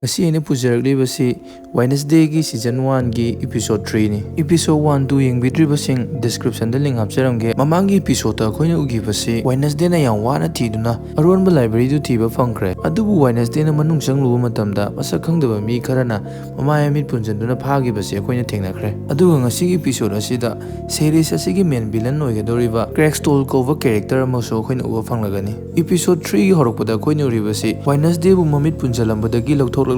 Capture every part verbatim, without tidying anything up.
ꯉꯁꯤ ꯑꯩꯅ ꯄꯨꯖꯔꯛꯂꯤꯕꯁꯤ Wednesdayꯒꯤ season oneꯒꯤ episode threeꯅꯤ꯫ Episode one, two ꯌꯦꯡꯕꯤꯗ꯭ꯔꯤꯕꯁꯤꯡ descriptionꯗ link ꯍꯥꯞꯆꯔꯝꯒꯦ꯫ ꯃꯃꯥꯡꯒꯤ episodeꯇ ꯑꯩꯈꯣꯏꯅ ꯎꯈꯤꯕꯁꯤ Wednesdayꯅ ꯌꯥꯝ ꯋꯥꯅ ꯊꯤꯗꯨꯅ ꯑꯔꯣꯟꯕ libraryꯗꯨ ꯊꯤꯕ ꯐꯪꯈ꯭ꯔꯦ꯫ ꯑꯗꯨꯕꯨ Wednesdayꯅ ꯃꯅꯨꯡ ꯆꯪꯂꯨꯕ ꯃꯇꯝꯗ ꯃꯁꯛ ꯈꯪꯗꯕ ꯃꯤ ꯈꯔꯅ ꯃꯃꯥꯏ ꯃꯃꯤꯠ ꯄꯨꯟꯁꯤꯟꯗꯨꯅ ꯐꯥꯈꯤꯕꯁꯤ ꯑꯩꯈꯣꯏꯅ ꯊꯦꯡꯅꯈ꯭ꯔꯦ꯫ ꯑꯗꯨꯒ ꯉꯁꯤꯒꯤ episode ꯑꯁꯤꯗ series ꯑꯁꯤꯒꯤ main villain ꯑꯣꯏꯒꯗꯧꯔꯤꯕ Craigstoll ꯀꯧꯕ character ꯑꯃꯁꯨ ꯑꯩꯈꯣꯏꯅ ꯎꯕ ꯐꯪꯂꯒꯅꯤ꯫ Episode threeꯒꯤ ꯍꯧꯔꯛꯄꯗ ꯑꯩꯈꯣꯏꯅ ꯎꯔꯤꯕꯁꯤ Wednesdayꯕꯨ ꯃꯃꯤꯠ ꯄꯨꯟꯁꯤꯜꯂꯝꯕꯗꯒꯤ ꯂꯧꯊꯣꯛꯂꯛꯂꯒ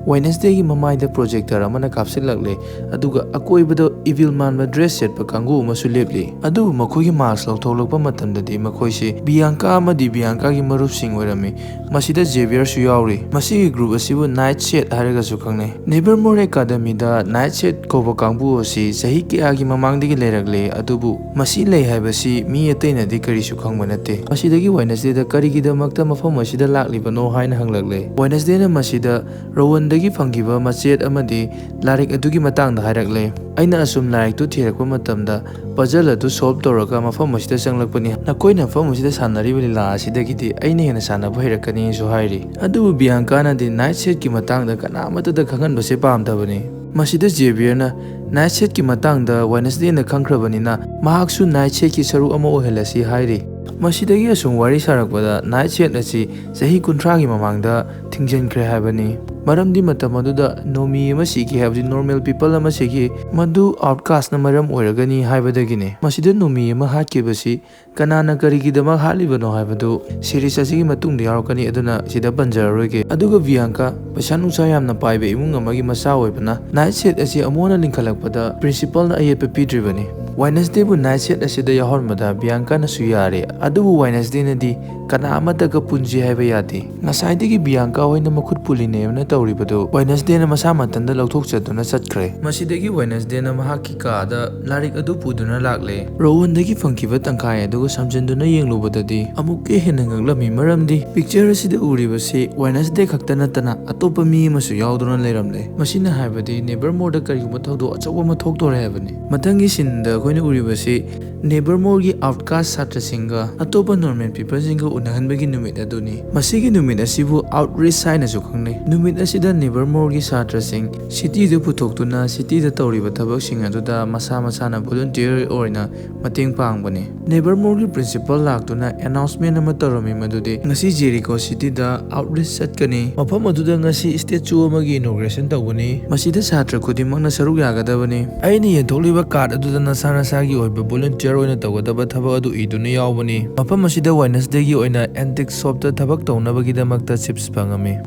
Wednesdayꯒꯤ ꯃꯃꯥꯏꯗ projector ꯑꯃꯅ ꯀꯥꯞꯁꯤꯜꯂꯛꯂꯦ, ꯑꯗꯨꯒ ꯑꯀꯣꯏꯕꯗ evil ꯃꯥꯟꯕ dress ꯁꯦꯠꯄ ꯀꯥꯡꯕꯨ ꯑꯃꯁꯨ ꯂꯦꯞꯂꯤ꯫ ꯑꯗꯨꯕꯨ ꯃꯈꯣꯏꯒꯤ mask ꯂꯧꯊꯣꯛꯂꯛꯄ ꯃꯇꯝꯗꯗꯤ ꯃꯈꯣꯏꯁꯤ Bianca ꯑꯃꯗꯤ Biancaꯒꯤ ꯃꯔꯨꯞꯁꯤꯡ ꯑꯣꯏꯔꯝꯃꯤ꯫ ꯃꯁꯤꯗ Xavierꯁꯨ ꯌꯥꯎꯔꯤ꯫ ꯃꯁꯤꯒꯤ group ꯑꯁꯤꯕꯨ Nightshade ꯍꯥꯏꯔꯒꯁꯨ ꯈꯪꯅꯩ꯫ Nevermore Academyꯗ Nightshade ꯀꯧꯕ ꯀꯥꯡꯕꯨ ꯑꯁꯤ ꯆꯍꯤ ꯀꯌꯥꯒꯤ ꯃꯃꯥꯡꯗꯒꯤ ꯂꯩꯔꯛꯂꯦ, ꯑꯗꯨꯕꯨ ꯃꯁꯤ ꯂꯩ ꯍꯥꯏꯕꯁꯤ ꯃꯤ ꯑꯇꯩꯅꯗꯤ ꯀꯔꯤꯁꯨ ꯈꯪꯕ ꯅꯠꯇꯦ꯫ ꯃꯁꯤꯗꯒꯤ Wednesdayꯗ ꯀꯔꯤꯒꯤꯗꯃꯛꯇ ꯃꯐꯝ ꯑꯁꯤꯗ ꯂꯥꯛꯂꯤꯕꯅꯣ ꯍꯥꯏꯅ ꯍꯪꯂꯛꯂꯦ꯫ Wednesdayꯅ ꯃꯁꯤꯗ Rowanꯗꯒꯤ ꯐꯪꯈꯤꯕ ꯃꯆꯦꯠ ꯑꯃꯗꯤ ꯂꯥꯏꯔꯤꯛ ꯑꯗꯨꯒꯤ ꯃꯇꯥꯡꯗ ꯍꯥꯏꯔꯛꯂꯦ꯫ ꯑꯩꯅ ꯑꯁꯨꯝ ꯂꯥꯏꯔꯤꯛꯇꯨ ꯊꯤꯔꯛꯄ ꯃꯇꯝꯗ puzzle ꯑꯗꯨ solve ꯇꯧꯔꯒ ꯃꯐꯝ ꯑꯁꯤꯗ ꯆꯪꯂꯛꯄꯅꯤ꯫ ꯅꯈꯣꯏꯅ ꯃꯐꯝ ꯑꯁꯤꯗ ꯁꯥꯟꯅꯔꯤꯕ ꯂꯤꯂꯥ ꯑꯁꯤꯗꯒꯤꯗꯤ ꯑꯩꯅ ꯍꯦꯟꯅ ꯁꯥꯟꯅꯕ ꯍꯩꯔꯛꯀꯅꯤꯁꯨ ꯍꯥꯏꯔꯤ꯫ ꯑꯗꯨꯕꯨ Biancaꯅꯗꯤ Nightshadeꯀꯤ ꯃꯇꯥꯡꯗ ꯀꯅꯥ ꯑꯃꯠꯇꯗ ꯈꯪꯍꯟꯕꯁꯦ ꯄꯥꯝꯗꯕꯅꯤ꯫ ꯃꯁꯤꯗ Xavierꯅ Nightshadeꯀꯤ ꯃꯇꯥꯡꯗ Wednesdayꯅ ꯈꯪꯈ꯭ꯔꯕꯅꯤꯅ ꯃꯍꯥꯛꯁꯨ Nightshadeꯀꯤ ꯁꯔꯨꯛ ꯑꯃ ꯑꯣꯏꯍꯜꯂꯁꯤ ꯍꯥꯏꯔꯤ꯫ ꯃꯁꯤꯗꯒꯤ ꯑꯁꯨꯝ ꯋꯥꯔꯤ ꯁꯥꯔꯛꯄꯗ Nightshade ꯑꯁꯤ ꯆꯍꯤ ꯀꯨꯟꯊ꯭ꯔꯥꯒꯤ ꯃꯃꯥꯡꯗ ꯊꯤꯡꯖꯤꯟꯈ꯭ꯔꯦ ꯍꯥꯏꯕꯅꯤ꯫ ꯃꯔꯝꯗꯤ ꯃꯇꯝ ꯑꯗꯨꯗ normie ꯑꯃ ꯁꯤꯈꯤ, ꯍꯥꯏꯕꯗꯤ normal people ꯑꯃ ꯁꯤꯈꯤ, ꯃꯗꯨ outcastꯅ ꯃꯔꯝ ꯑꯣꯏꯔꯒꯅꯤ ꯍꯥꯏꯕꯗꯒꯤꯅꯤ꯫ ꯃꯁꯤꯗ normie ꯑꯃ ꯍꯥꯠꯈꯤꯕꯁꯤ ꯀꯅꯥꯅ ꯀꯔꯤꯒꯤꯗꯃꯛ ꯍꯥꯠꯂꯤꯕꯅꯣ ꯍꯥꯏꯕꯗꯨ series ꯑꯁꯤꯒꯤ ꯃꯇꯨꯡꯗ ꯌꯥꯎꯔꯛꯀꯅꯤ, ꯑꯗꯨꯅ ꯁꯤꯗ ꯄꯟꯖꯔꯔꯣꯏꯒꯦ꯫ ꯑꯗꯨꯒ Bianca ꯄꯩꯁꯥ ꯅꯨꯡꯁꯥ ꯌꯥꯝꯅ ꯄꯥꯏꯕ ꯏꯃꯨꯡ ꯑꯃꯒꯤ ꯃꯆꯥ ꯑꯣꯏꯕꯅ Nightshade ꯑꯁꯤ ꯑꯃꯨꯛ ꯍꯟꯅ ꯂꯤꯡꯈꯠꯂꯛꯄꯗ principalꯅ ꯑꯌꯦꯠꯄ ꯄꯤꯗ꯭ꯔꯤꯕꯅꯤ꯫ Wednesdayꯕꯨ Nightshade ꯑꯁꯤꯗ ꯌꯥꯎꯍꯟꯕꯗ Biancaꯅꯁꯨ ꯌꯥꯔꯦ, ꯑꯗꯨꯕꯨ Wednesdayꯅꯗꯤ ꯀꯅꯥ ꯑꯃꯠꯇꯒ ꯄꯨꯟꯁꯤ ꯍꯥꯏꯕ ꯌꯥꯗꯦ꯫ ꯉꯁꯥꯏꯗꯒꯤ Bianca ꯍꯣꯏꯅ ꯃꯈꯨꯠ ꯄꯨꯜꯂꯤꯅꯦꯅ ꯇꯧꯔꯤꯕꯗꯨ Wednesdayꯅ ꯃꯁꯥ ꯃꯊꯟꯇ ꯂꯧꯊꯣꯛꯆꯗꯨꯅ ꯆꯠꯈ꯭ꯔꯦ꯫ ꯃꯁꯤꯗꯒꯤ Wednesdayꯅ ꯃꯍꯥꯛꯀꯤ ꯀꯥꯗ ꯂꯥꯏꯔꯤꯛ ꯑꯗꯨ ꯄꯨꯗꯨꯅ ꯂꯥꯛꯂꯦ꯫ Rowanꯗꯒꯤ ꯐꯪꯈꯤꯕ ꯇꯪꯈꯥꯏ ꯑꯗꯨꯒ ꯁꯝꯖꯤꯟꯗꯨꯅ ꯌꯦꯡꯂꯨꯕꯗꯗꯤ ꯑꯃꯨꯛꯀ ꯍꯦꯟꯅ ꯉꯛꯂꯝꯃꯤ, ꯃꯔꯝꯗꯤ picture ꯑꯁꯤꯗ ꯎꯔꯤꯕꯁꯤ Wednesday ꯈꯛꯇ ꯅꯠꯇꯅ ꯑꯇꯣꯞꯄ ꯃꯤ ꯑꯃꯁꯨ ꯌꯥꯎꯗꯨꯅ ꯂꯩꯔꯝꯂꯦ꯫ ꯃꯁꯤꯅ ꯍꯥꯏꯕꯗꯤ Nevermoreꯗ ꯀꯔꯤꯒꯨꯝꯕ ꯊꯧꯗꯣꯛ ꯑꯆꯧꯕ ꯑꯃ ꯊꯣꯛꯇꯣꯔꯦ ꯍꯥꯏꯕꯅꯤ꯫ ꯃꯊꯪꯒꯤ sceneꯗ ꯑꯩꯈꯣꯏꯅ ꯎꯔꯤꯕꯁꯤ ꯅꯦꯕꯔꯃꯣꯔꯒꯤ ꯑꯥꯎꯠꯀꯥꯁ ꯁꯥꯇ꯭ꯔꯁꯤꯡꯒ ꯑꯇꯣꯞꯄ ꯅꯣꯔꯃꯦꯜ ꯄꯤꯄꯜꯁꯤꯡꯒ ꯎꯅꯍꯟꯕꯒꯤ ꯅꯨꯃꯤꯠ ꯑꯗꯨꯅꯤ꯫ ꯃꯁꯤꯒꯤ ꯅꯨꯃꯤꯠ ꯑꯁꯤꯕꯨ ꯑꯥꯎꯠꯔꯤꯆ ꯍꯥꯏꯅꯁꯨ ꯈꯪꯅꯩ꯫ ꯅꯨꯃꯤꯠ ꯑꯁꯤꯗ ꯅꯦꯕꯔꯃꯣꯔꯒꯤ ꯁꯥꯇ꯭ꯔꯁꯤꯡ ꯁꯤꯇꯤꯗ ꯄꯨꯊꯣꯛꯇꯨꯅ ꯁꯤꯇꯤꯗ ꯇꯧꯔꯤꯕ ꯊꯕꯛꯁꯤꯡ ꯑꯗꯨꯗ ꯃꯁꯥ ꯃꯁꯥꯅ ꯚꯣꯂꯨꯟꯇꯤꯌꯔ ꯑꯣꯏꯅ ꯃꯇꯦꯡ ꯄꯥꯡꯕꯅꯤ꯫ ꯅꯦꯕꯔꯃꯣꯔꯒꯤ ꯄ꯭ꯔꯤꯟꯁꯤꯄꯜ ꯂꯥꯛꯇꯨꯅ ꯑꯦꯅꯥꯎꯟꯁꯃꯦꯟ ꯑꯃ ꯇꯧꯔꯝꯃꯤ, ꯃꯗꯨꯗꯤ ꯉꯁꯤ ꯖꯦꯔꯤꯀꯣ ꯁꯤꯇꯤꯗ ꯑꯥꯎꯠꯔꯤꯆ ꯆꯠꯀꯅꯤ꯫ ꯃꯐꯝ ꯑꯗꯨꯗ ꯉꯁꯤ ꯁ꯭ꯇꯦꯆꯨ ꯑꯃꯒꯤ ꯏꯅꯣꯒ꯭ꯔꯦꯁꯟ ꯇꯧꯒꯅꯤ꯫ ꯃꯁꯤꯗ ꯁꯥꯇ꯭ꯔ ꯈꯨꯗꯤꯡꯃꯛꯅ ꯁꯔꯨꯛ ꯌꯥꯒꯗꯕꯅꯤ꯫ ꯑꯩꯅ ꯌꯦꯟꯊꯣꯛꯂꯤꯕ ꯀꯥꯔꯗ ꯑꯗꯨꯗ ꯅꯁꯥ ꯅꯁꯥꯒꯤ ꯑꯣꯏꯕ ꯚꯣꯂꯨꯟꯇꯤꯌꯔ ꯑꯣꯏꯅ ꯇꯧꯒꯗꯕ ꯊꯕꯛ ꯑꯗꯨ ꯏꯗꯨꯅ ꯌꯥꯎꯕꯅꯤ꯫ ꯃꯐꯝ ꯑꯁꯤꯗ ꯋꯦꯅꯁꯗꯦꯒꯤ ꯑꯣꯏꯅ ꯑꯦꯟꯇꯤꯛ ꯁꯣꯞꯇ ꯊꯕꯛ ꯇꯧꯅꯕꯒꯤꯗꯃꯛꯇ ꯆꯤꯞꯁ ꯐꯪꯉꯝꯃꯤ꯫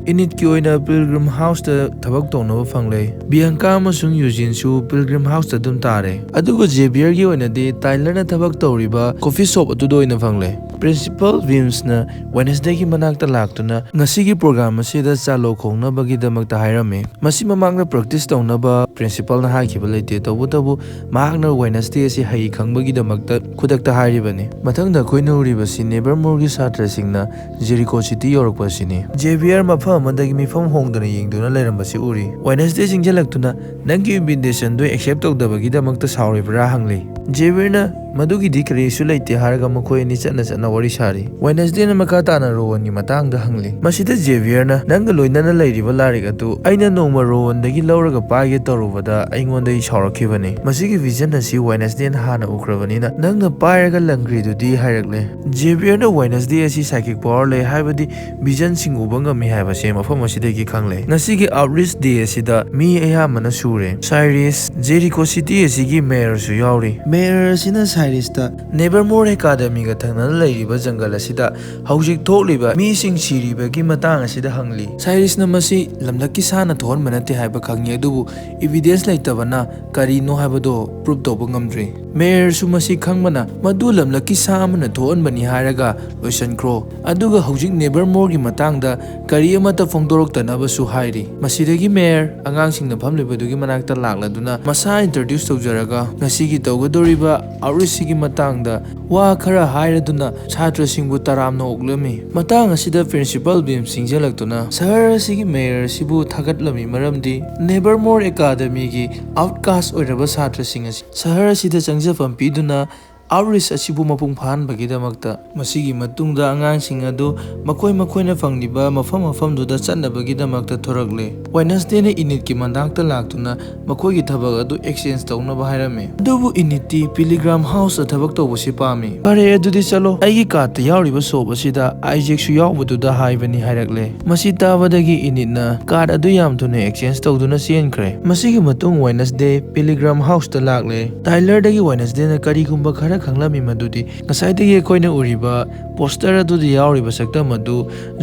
ꯏꯅꯤꯠꯀꯤ ꯑꯣꯏꯅ ꯄꯤꯜꯒ꯭ꯔꯤꯝ ꯍꯥꯎꯁꯇ ꯊꯕꯛ ꯇꯧꯅꯕ ꯐꯪꯂꯦ꯫ ꯕꯤꯌꯥꯟꯀꯥ ꯑꯃꯁꯨꯡ ꯌꯨꯖꯤꯟꯁꯨ ꯄꯤꯜꯒ꯭ꯔꯤꯝ ꯍꯥꯎꯁꯇ ꯑꯗꯨꯝ ꯇꯥꯔꯦ꯫ ꯑꯗꯨꯒ ꯖꯦꯕꯤꯌꯔꯒꯤ ꯑꯣꯏꯅꯗꯤ ꯇꯥꯏꯂꯔꯅ ꯊꯕꯛ ꯇꯧꯔꯤꯕ ꯀꯣꯐꯤ ꯁꯣꯞ ꯑꯗꯨꯗ ꯑꯣꯏꯅ ꯐꯪꯂꯦ꯫ ꯄ꯭ꯔꯤꯟꯁꯤꯄꯜ ꯕꯤꯝꯁꯅ ꯋꯦꯅꯁꯗꯦꯒꯤ ꯃꯅꯥꯛꯇ ꯂꯥꯛꯇꯨꯅ ꯉꯁꯤꯒꯤ ꯄ꯭ꯔꯣꯒ꯭ꯔꯥꯝ ꯑꯁꯤꯗ ꯆꯥꯂꯣ ꯈꯣꯡꯅꯕꯒꯤꯗꯃꯛꯇ ꯍꯥꯏꯔꯝꯃꯤ꯫ ꯃꯁꯤ ꯃꯃꯥꯡꯗ ꯄ꯭ꯔꯦꯛꯇꯤꯁ ꯇꯧꯅꯕ ꯄ꯭ꯔꯤꯟꯁꯤꯄꯜꯅ ꯍꯥꯏꯈꯤꯕ ꯂꯩꯇꯦ, ꯇꯧꯕꯇꯕꯨ ꯃꯍꯥꯛꯅ ꯋꯦꯅꯁꯗꯦ ꯑꯁꯤ ꯍꯩ ꯈꯪꯕꯒꯤꯗꯃꯛꯇ ꯈꯨꯗꯛꯇ ꯍꯥꯏꯔꯤꯕꯅꯤ꯫ ꯃꯊꯪꯗ ꯑꯩꯈꯣꯏꯅ ꯎꯔꯤꯕꯁꯤ ꯅꯦꯕꯔꯃꯣꯔꯒꯤ ꯁꯥꯇ꯭ꯔꯁꯤꯡꯅ ꯖꯦꯔꯤꯀꯣ ꯁꯤꯇꯤ ꯌꯧꯔꯛꯄ ꯑꯁꯤꯅꯤ꯫ ꯖꯦꯕꯤꯌꯔ ꯃꯐꯝ ꯑꯃꯗꯒꯤ ꯃꯤꯐꯝ ꯍꯣꯡꯗꯅ ꯌꯦꯡꯗꯨꯅ ꯂꯩꯔꯝꯕꯁꯤ ꯎꯔꯤ꯫ ꯋꯦꯅꯁꯗꯦ ꯆꯪꯁꯤꯜꯂꯛꯇꯨꯅ "ꯅꯪꯒꯤ ꯏꯟꯚꯤꯇꯦꯁꯟꯗꯨ ꯑꯦꯛꯁꯦꯞ ꯇꯧꯗꯕꯒꯤꯗꯃꯛꯇ ꯁꯥꯎꯔꯤꯕ꯭ꯔꯥ?" ꯍꯪꯂꯤ꯫ ꯖꯦꯕꯤꯌꯔꯅ "ꯃꯗꯨꯒꯤꯗꯤ ꯀꯔꯤꯁꯨ ꯂꯩꯇꯦ" ꯍꯥꯏꯔꯒ ꯃꯈꯣꯏ ꯑꯅꯤ ꯆꯠꯅ ꯆꯠꯅ ꯋꯥꯔꯤ ꯁꯥꯔꯤ꯫ ꯋꯦꯅꯁꯗꯦꯅ ꯃꯈꯥ ꯇꯥꯅ ꯔꯣꯋꯟꯒꯤ ꯃꯇꯥꯡꯗ ꯍꯪꯂꯤ꯫ ꯃꯁꯤꯗ ꯖꯦꯕꯤꯌꯔꯅ "ꯅꯪꯒ ꯂꯣꯏꯅꯅ ꯂꯩꯔꯤꯕ ꯂꯥꯏꯔꯤꯛ ꯑꯗꯨ ꯑꯩꯅ ꯅꯣꯡꯃ ꯔꯣꯋꯟꯗꯒꯤ ꯂꯧꯔꯒ ꯄꯥꯏꯒꯦ ꯇꯧꯔꯨꯕꯗ ꯑꯩꯉꯣꯟꯗ ꯑꯩ ꯁꯥꯎꯔꯛꯈꯤꯕꯅꯤ꯫ ꯃꯁꯤꯒꯤ ꯚꯤꯖꯟ ꯑꯁꯤ ꯋꯦꯅꯁꯗꯦꯅ ꯍꯥꯟꯅ ꯎꯈ꯭ꯔꯕꯅꯤꯅ ꯅꯪꯅ ꯄꯥꯏꯔꯒ ꯂꯪꯈ꯭ꯔꯤꯗꯨꯗꯤ" ꯍꯥꯏꯔꯛꯂꯦ꯫ ꯖꯦꯕꯤꯌꯔꯅ ꯋꯦꯅꯁꯗꯦ ꯑꯁꯤ ꯁꯥꯏꯀꯤꯛ ꯄꯋꯥꯔ ꯂꯩ, ꯍꯥꯏꯕꯗꯤ ꯚꯤꯖꯟꯁꯤꯡ ꯎꯕ ꯉꯝꯃꯤ ꯍꯥꯏꯕꯁꯦ ꯃꯐꯝ ꯑꯁꯤꯗꯒꯤ ꯈꯪꯂꯦ꯫ ꯉꯁꯤꯒꯤ ꯑꯥꯎꯠꯔꯤꯆ ꯗꯦ ꯑꯁꯤꯗ ꯃꯤ ꯑꯌꯥꯝꯕꯅ ꯁꯨꯔꯦ꯫ ꯁꯥꯏꯔꯤꯁ, ꯖꯦꯔꯤꯀꯣ ꯁꯤꯇꯤ ꯑꯁꯤꯒꯤ ꯃꯦꯌꯔꯁꯨ ꯌꯥꯎꯔꯤ꯫ ꯃꯦꯌꯔ ꯑꯁꯤꯅ ꯁꯥꯏꯔꯤꯁꯇ ꯅꯦꯕꯔꯃꯣꯔ ꯑꯦꯀꯥꯗꯃꯤꯒ ꯊꯪꯅꯅ ꯂꯩꯔꯤꯕ ꯖꯪꯒꯜ ꯑꯁꯤꯗ ꯍꯧꯖꯤꯛ ꯊꯣꯛꯂꯤꯕ ꯃꯤꯁꯤꯡ ꯁꯤꯔꯤꯕꯒꯤ ꯃꯇꯥꯡ ꯑꯁꯤꯗ ꯍꯪꯂꯤ꯫ ꯁꯥꯏꯔꯤꯁꯅ ꯃꯁꯤ ꯂꯝꯂꯛꯀꯤ ꯁꯥꯅ ꯊꯣꯛꯍꯟꯕ ꯅꯠꯇꯦ ꯍꯥꯏꯕ ꯈꯪꯉꯤ, ꯑꯗꯨꯕꯨ ꯏꯚꯤꯗꯦꯟꯁ ꯂꯩꯇꯕꯅ ꯀꯔꯤꯅꯣ ꯍꯥꯏꯕꯗꯨ ꯄ꯭ꯔꯨꯞ ꯇꯧꯕ ꯉꯝꯗ꯭ꯔꯤ꯫ ꯃꯦꯌꯔꯁꯨ ꯃꯁꯤ ꯈꯪꯕꯅ ꯃꯗꯨ ꯂꯝꯂꯛꯀꯤ ꯁꯥ ꯑꯃꯅ ꯊꯣꯛꯍꯟꯕꯅꯤ ꯍꯥꯏꯔꯒ ꯂꯣꯏꯁꯤꯟꯈ꯭ꯔꯣ, ꯑꯗꯨꯒ ꯍꯧꯖꯤꯛ ꯅꯦꯕꯔꯃꯣꯔꯒꯤ ꯃꯇꯥꯡꯗ ꯀꯔꯤ ꯑꯃꯠꯇ ꯐꯣꯡꯗꯣꯔꯛꯇꯅꯕꯁꯨ ꯍꯥꯏꯔꯤ꯫ ꯃꯁꯤꯗꯒꯤ ꯃꯦꯌꯔ ꯑꯉꯥꯡꯁꯤꯡꯅ ꯐꯝꯂꯤꯕꯗꯨꯒꯤ ꯃꯅꯥꯛꯇ ꯂꯥꯛꯂꯗꯨꯅ ꯃꯁꯥ ꯏꯟꯇ꯭ꯔꯣꯗ꯭ꯌꯨꯁ ꯇꯧꯖꯔꯒ ꯉꯁꯤꯒꯤ ꯇꯧꯒꯗꯧꯔꯤꯕ ꯑꯥꯎꯠꯔꯤꯆꯁꯤꯒꯤ ꯃꯇꯥꯡꯗ ꯋꯥ ꯈꯔ ꯍꯥꯏꯔꯗꯨꯅ ꯁꯥꯇ꯭ꯔꯁꯤꯡꯕꯨ ꯇꯔꯥꯝꯅ ꯑꯣꯛꯂꯝꯃꯤ꯫ ꯃꯇꯥꯡ ꯑꯁꯤꯗ ꯄ꯭ꯔꯤꯟꯁꯤꯄꯜ ꯕꯤꯝ ꯆꯪꯁꯤꯜꯂꯛꯇꯨꯅ ꯁꯍꯔ ꯑꯁꯤꯒꯤ ꯃꯦꯌꯔ ꯑꯁꯤꯕꯨ ꯊꯥꯒꯠꯂꯝꯃꯤ, ꯃꯔꯝꯗꯤ ꯅꯦꯕꯔꯃꯣꯔ ꯑꯦꯀꯥꯗꯃꯤꯒꯤ ꯑꯥꯎꯠꯀꯥꯁ ꯑꯣꯏꯔꯕ ꯁꯥꯇ꯭ꯔꯁꯤꯡ ꯑꯁꯤ ꯁꯍꯔ ꯑꯁꯤꯗ ꯆꯪ ꯏꯖꯐꯝ ꯄꯤꯗꯨꯅ ꯑꯥꯎꯠꯔꯤꯆ ꯑꯁꯤꯕꯨ ꯃꯄꯨꯡ ꯐꯥꯍꯟꯕꯒꯤꯗꯃꯛꯇ꯫ ꯃꯁꯤꯒꯤ ꯃꯇꯨꯡꯗ ꯑꯉꯥꯡꯁꯤꯡ ꯑꯗꯨ ꯃꯈꯣꯏ ꯃꯈꯣꯏꯅ ꯐꯪꯂꯤꯕ ꯃꯐꯝ ꯃꯐꯝꯗꯨꯗ ꯆꯠꯅꯕꯒꯤꯗꯃꯛꯇ ꯊꯣꯔꯛꯂꯦ꯫ ꯋꯦꯅꯁꯗꯦꯅ ꯏꯅꯤꯠꯀꯤ ꯃꯅꯥꯛꯇ ꯂꯥꯛꯇꯨꯅ ꯃꯈꯣꯏꯒꯤ ꯊꯕꯛ ꯑꯗꯨ ꯑꯦꯛꯁꯆꯦꯟꯖ ꯇꯧꯅꯕ ꯍꯥꯏꯔꯝꯃꯤ꯫ ꯑꯗꯨꯕꯨ ꯏꯅꯤꯠꯇꯤ ꯄꯤꯂꯤꯒ꯭ꯔꯥꯝ ꯍꯥꯎꯁꯇ ꯊꯕꯛ ꯇꯧꯕꯁꯤ ꯄꯥꯝꯃꯤ꯫ "ꯐꯔꯦ, ꯑꯗꯨꯗꯤ ꯆꯠꯂꯣ꯫ ꯑꯩꯒꯤ ꯀꯥꯔꯠꯇ ꯌꯥꯎꯔꯤꯕ ꯁꯣꯞ ꯑꯁꯤꯗ ꯑꯥꯏꯖꯦꯛꯁꯨ ꯌꯥꯎꯕꯗꯨꯗ ꯍꯥꯏꯕꯅꯤ" ꯍꯥꯏꯔꯛꯂꯦ꯫ ꯃꯁꯤ ꯇꯥꯕꯗꯒꯤ ꯏꯅꯤꯠꯅ ꯀꯥꯔꯠ ꯑꯗꯨ ꯌꯥꯝ ꯊꯨꯅ ꯑꯦꯛꯁꯆꯦꯟꯖ ꯇꯧꯗꯨꯅ ꯆꯦꯟꯈ꯭ꯔꯦ꯫ ꯃꯁꯤꯒꯤ ꯃꯇꯨꯡ ꯋꯦꯅꯁꯗꯦ ꯄꯤꯂꯤꯒ꯭ꯔꯥꯝ ꯍꯥꯎꯁꯇ ꯂꯥꯛꯂꯦ꯫ ꯇꯥꯏꯂꯔꯗꯒꯤ ꯋꯦꯅꯁꯗꯦꯅ ꯀꯔꯤꯒꯨꯝꯕ ꯈꯔ ꯈꯪꯂꯝꯃꯤ, ꯃꯗꯨꯗꯤ ꯉꯁꯥꯏꯗꯒꯤ ꯑꯩꯈꯣꯏꯅ ꯎꯔꯤꯕ ꯄꯣꯁꯇꯔ ꯑꯗꯨꯗ ꯌꯥꯎꯔꯤꯕ ꯁꯛꯇꯝ ꯑꯗꯨ